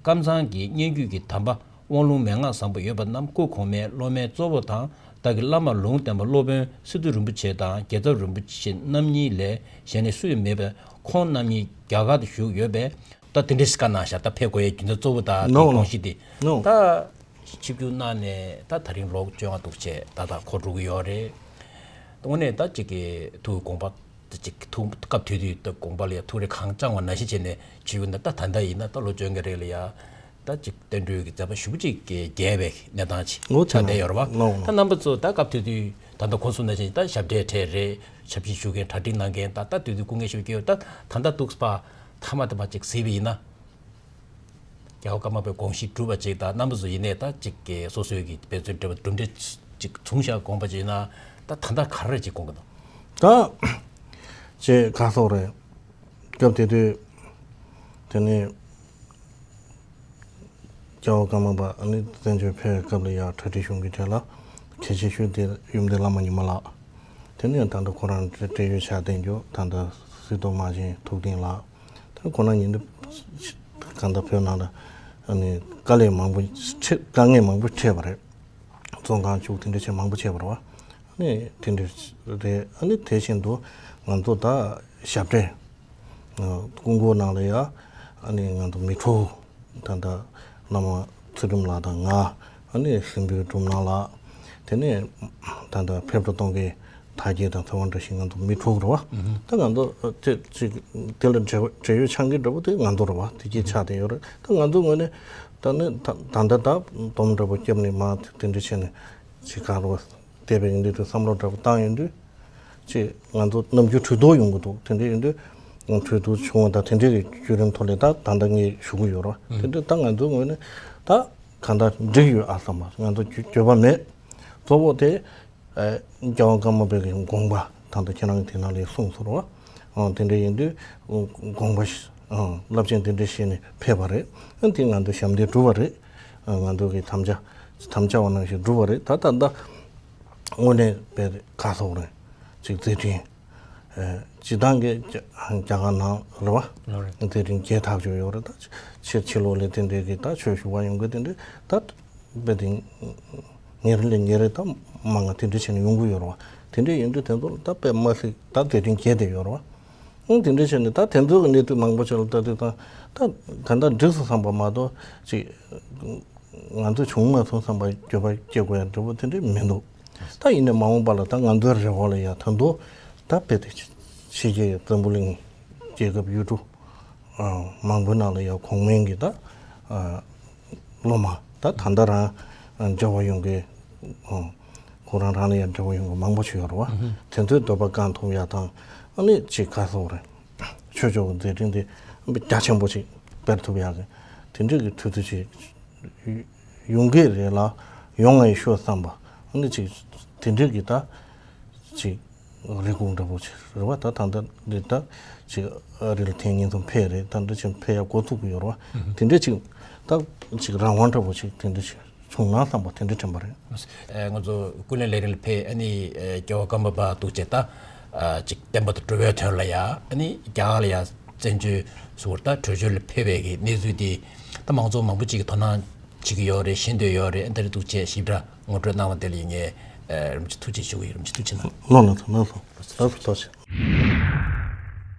ཀམ་ཚང་གི་སྙན་བརྒྱུད་ཀྱི་དམ་པ་དབང་ལུང་མན་ངག་བཟང་པོ་ཡོད་པ་རྣམས་སྐུ་གོང་མའི་སློབ་མའི་གཙོ་བོ་དང་བདག་གི་བླ་མ་ལུང་བསྟན་པ་སློབ་དཔོན་སི་ཏུ་རིན་པོ་ཆེ་དང་རྒྱལ་ཚབ་རིན་པོ་ཆེ་རྣམ་གཉིས་ལས་གཞན་ནི་སུ་ཡང་མེད་པས། ཁོང་རྣམ་གཉིས་རྒྱ་གར་དུ་བཞུགས་ཡོད་པས། ད་དེ་འདྲ་ཞིག་བཀའ་གནང་བཞག་ད་ཕེབས་དགོས་ཡའི་རྒྱུ་མཚན་གཙོ་བོ་ད་དེ་ནོ་ནོ་དགོངས་གཞི་དེ་ནོ། ད་ཆིབས་བསྒྱུར་གནང་ནས་ད་ད་རིང་ལོ་བཅོ་ལྔ་འདུག་བྱས་ད་ད་འཁོར་འགྲོ་གི་ཡོད་རེད། དངོས་གནས་ད་ཅིག་གི་ཐུགས་དགོངས་པ་ད་ཅིག་ཐུགས་སྐབས་དུས་དུས་ད་དགོངས་པ་ལ་ཡ་ཐུགས་རེ་གང་བཅངས་པ་ནང་བཞིན་བྱས་ནས་ཆིབས་བསྒྱུར་ན་ད་ད་ལྟ་ཡིན་ན་ད་ལོ་བཅོ་ལྔ་རེད་ལ་ཡ། ད་ཅིག་བསྟན་འགྲོའི་གི་མཛད་པ་ཞེ་པོ་ཅིག་གི་རྒྱས་པའི་གནས་སྟངས་ཅིག་ལོ་ཆགས་བསྡད་ཡོད་རེད་བ། ལོ་ད་རྣམ་པ་ཚོ་ད་སྐབས་དུས་དུས་ད་ལྟ་གོང་གསུངས་ནང་བཞིན་ད་ཞབས་གྲས་གྲས་རེད། ཞབས་ཕྱི་ཞུ་མཁན་གྲ་སྒྲིག་གནང་མཁན་ད་ད་དུས་དུས་སྐུ་ངལ་ཞེ་པོ་སྐྱེ་ཡོད། ད་ད་ལྟ་འདུག་པ་ཐ་མ་དེ་མ་ཅིག་གཟིགས་པ་ཡིན་ན། རྒྱལ་བ་ཀརྨ་པའི་དགོངས་གཞི་གྲུབ་པ་ཅིག་དང་རྣམ་པ་ཚོ་ཡིན་ནའི་ད་ཅིག་གི་སོ་སོའི་གི་འབད་བརྩོན་འབྲེལ་བ་གྲུབ་འབྲས་ཅིག་བྱུང་བཞག་དགོངས་པ་ཅིག་ཡིན་ན་ད་ད་ལྟ་ག་རེ་ཅིག་དགོངས་ཀྱི་འདུག་ད་ཅེས་ཁ་སོགས་རེད། སྐབས་དེ་དུས་དེ་ནས་རྒྱལ་བ་ཀརྨ་པ་ཨ་ནི་བཙན་བྱོལ་ཕེབས་པའི་སྐབས་ལ་ཡང་གྲ་སྒྲིག་གཞུང་གི་གྲས་ལ་གལ་ཆེ་ཤོས་དེ་ཡུམ་བརྟན་བླ་མ་ཉི་མ་ལགས། དེ་ནས་ད་ལྟ་ཁོ་རང་བགྲེས་ཡོལ་ཆགས་བསྡད་རྒྱུ་ད་ལྟ་སྲིད་དོན་དམག་ཆེན་ཐུབ་བསྟན་ལགས། ད་ཁོ་རང་ཉིད་འདི་གང་ལྟར་བོད་ནང་ལ་ཨ་ནི་དཀའ་ལས་མང་པོ་འཕྲད་དཀའ་ངལ་མང་པོ་འཕྲད་པ་རེད། བཙོན་ཁང་བཅུག་དེ་འདྲ་བྱས་མང་པོ་བྱས་པ་རེད་བ། ཨ་ནི་དེ་འདྲ་རེད། ཨ་ནི་དེ་བཞིན་དུ་ང་ཚོ་ད་ཞབས་གྲས་སྐུ་འཁོར་ནང་ལ་ཡ་ཨ་ནི་ང་ཚོ་མི་དྲུག་ད་ལྟ་བླ་མ་ཚུལ་ཁྲིམས་ལགས་དང་ང་ཨ་ནི་སྲིན་པོའི་སྒྲུབ་སྣང་ལགས། དེ་ནས་ད་ལྟ་ཕེབས་བསུ་གཏོང་མཁན་དར་རྒྱས་དང་ཚེ་དབང་བཀྲ་ཤིས་ང་ཚོ་མི་དྲུག་རེད་བ། ད་ང་ཚོ་ཨ་དེ་ཅིག་དེ་ལ་འབྲེལ་བ་འབྲེལ་ཡོད་ཆགས་མཁན་འདྲ་པོ་དེ་ང་ཚོ་རེད་བ། དེ་གྱིས་ཆགས་བསྡད་ཡོད་རེད། ད་ང་ཚོ་ངོས་ནས་ད་ནི་ད་ད་ལྟ་ད་སྡོམ་འདྲ་པོ་བརྒྱབ་ནས་མ་དེ་འདྲ་བྱས་ནས་ཅིག་ག་རེ་བ་བསྡད་པའི་ཡིན་དུས་དུ་བསམ་བློ་འདྲ་པོ་བཏང་ཡོང་དུས། ཅེས་ང་ཚོ་ནམ་རྒྱུན་གྲོས་བསྡུར་ཡོང་གི་འདུག་དེ་འདྲ་ཡིན་དུས་གྲོས་བསྡུར་བྱུང་བ་དང་དེ་འདྲའི་བརྒྱུད་རིམ་ཐོག་ལས་ད་ད་ལྟ་ངས་ཞུ་གི་ཡོད་རེད་བ། དེ་འདྲ་ད་ང་ཚོའི་ངོས་ནས་ད་གང་ལྟར་འགྲིག་ཡོད་ཨ་བསམ་པ་ང་ཚོ་འགྱོད་པ་མེད། གཙོ་བོ་དེ་རྒྱལ་བ་ཀརྨ་པའི་གི་དགོངས་པ་ད་ལྟ་ཁྱེད་རང་གི་དེ་ནང་ལས་གསུངས་སོང་རེད་བ། དེ་འདྲ་ཡིན་དུས་དགོངས་པ་རླབས་ཆེན་དེ་འདྲ་བྱས་ནས་ཕེབས་པ་རེད། དེ་ང་ཚོ་ཞབས་འདེགས་གྲུབ་པ་རེད། ང་ཚོ་གི་དམ་བཅའ་དམ་བཅའ་བ་ནང་བཞིན་གྲུབ་པ་རེད། ད་ད་ལྟ་དངོས་གནས་དཔེ་ཁ་སོགས་རེད། ཅིག་མཛད་འཕྲིན། ཨེ་སྤྱི་བཏང་གི་རྒྱ་རྒྱ་གར་ནང་རེད་བ། ལོ་རེད། མཛད་འཕྲིན་རྒྱས་ཐག་ཆོད་ཡོད་རེད། ད་ཕྱི་ཕྱི་ལོགས་ལས་དེ་འདྲའི་གི་ད་ཆོས་ཞུ་བ་ཡོང་གི་དེ་འདྲའི་ད་དཔེ་དེ་ཉེ་རེ་ལས་ཉེ་རེ་ད་མང་ང་དེ་འདྲ་བྱས་ནས་ཡོང་གི་ཡོད་རེད་བ། དེ་འདྲ་ཡིན་དུས་དེ་ཚོ་ལ་ད་དཔེ་མ་སྲིད་ད་མཛད་འཕྲིན་རྒྱས་བསྡད་ཡོད་རེད་བ། ཨང་། དེ་འདྲ་བྱས་ནས་ད་དེ་ཚོའི་གནས་ཚུལ་མང་པོ་ཞིག་ལ་ལྟ་དུས་ད་ད་ག་འདྲ་འགྲིག་སོང་བསམ་པ་མ་གཏོགས་ཅིག་ང་ཚོས་བྱུང་མ་སོང་བསམ་པ་འགྱོད་པ་སྐྱེ་དགོས་ཡ་འདྲ་པོ་དེ་འདྲ་མི་འདུག་ད་ཡིན་ནའི་མ་འོངས་པ་ལ་ད་ང་ཚོའི་རེ་བ་ལ་ཡ་ད་དུང་ད་དཔེ་དེ་ཕྱི་རྒྱལ་འཛམ་བུ་གླིང་རྒྱལ་ཁབ་ཡུལ་གྲུ་མང་པོའི་ནང་ལ་ཡ་གོང་མའི་གི་ད་སློབ་མ་ད་ད་ལྟ་རང་འབྲེལ་བ་ཡོད་མཁན་ཁོ་རང་རང་ལ་ཡ་འབྲེལ་བ་ཡོད་མཁན་མང་པོ་ཞིག་ཡོད་རེད་བ། དེ་ཚོའི་འདོད་པ་བསྐང་ཐུབ་ཡ་དང་ཨ་ནི་ཅིག་ག་སོགས་རེད། ཆོས་ཕྱོགས་ཀྱི་མཛད་འཕྲིན་དེ་རྒྱ་ཆེན་པོ་ཞིག་སྤེལ་ཐུབ་ཡག་གི་དེ་འདྲ་གི་དུས་ཚོད་ཅིག་ཡོང་གི་རེད་ལ། ཡོང་ང་ཡི་ཤོག་བསམ་པ་ཨ་ནི་ཅིག་དེ་འདྲ་གི་ད་ཅིག་རེ་སྒུག་འདྲ་པོ་ཅིག་རེད་བ། ད་ད་ལྟ་འདི་ད་ཅིག་ཨ་རི་ལ་ཐེངས་གཉིས་ཙམ་ཕེབས་རེད། ད་འདྲ་ཅིག་ཕེབས་ཡག་འགོ་ཚུགས་ཀྱི་ཡོད་རེད་བ། དེ་འདྲ་ཅིག་ད་ཅིག་རང་དབང་འདྲ་པོ་ཅིག་དེ་འདྲ་ཅིག་བྱུང་ན་བསམ་པ་དེ་འདྲ་དྲན་པ་རེད། ཨ། ང་ཚོ་ཀུན་གླེང་ལས་རིམ་ལ་ཕེབས་ཨ་ནི་ཨ་རྒྱལ་བ་ཀརྨ་པ་འདུག་བྱས་ད་ཨ་ཅིག་བསྟན་པ་དང་འགྲོ་བའི་དོན་ལ་ཡ་ཨ་ནི་རྒྱ་གར་ལ་ཡ་བཙན་བྱོལ་ཟུར་ད་བྲོས་བྱོལ་ལ་ཕེབས་པའི་གི་གནས་ཚུལ་དེ་ད་མང་ཚོགས་མང་པོ་ཅིག་གིས་དོ་སྣང་བྱེད་ཀྱི་ཡོད་རེད། ཤེས་འདོད་ཡོད་རེད། ཨ་འདི་རེད་འདུག་བྱས་ཞིབ་ཕྲ་ངོ་སྤྲོད་གནང་བ་དེ་ལ་ཡིན་ངས་ཨ་རིན་པོ་ཆེ་ཐུགས་རྗེ་ཞུ་གི་ཡོད། རིན་པོ་ཆེ་ཐུགས་རྗེ་གནང་། ལགས་སོ་ལགས་སོ་ལགས་སོ་ཐུགས་རྗེ་ཆེ།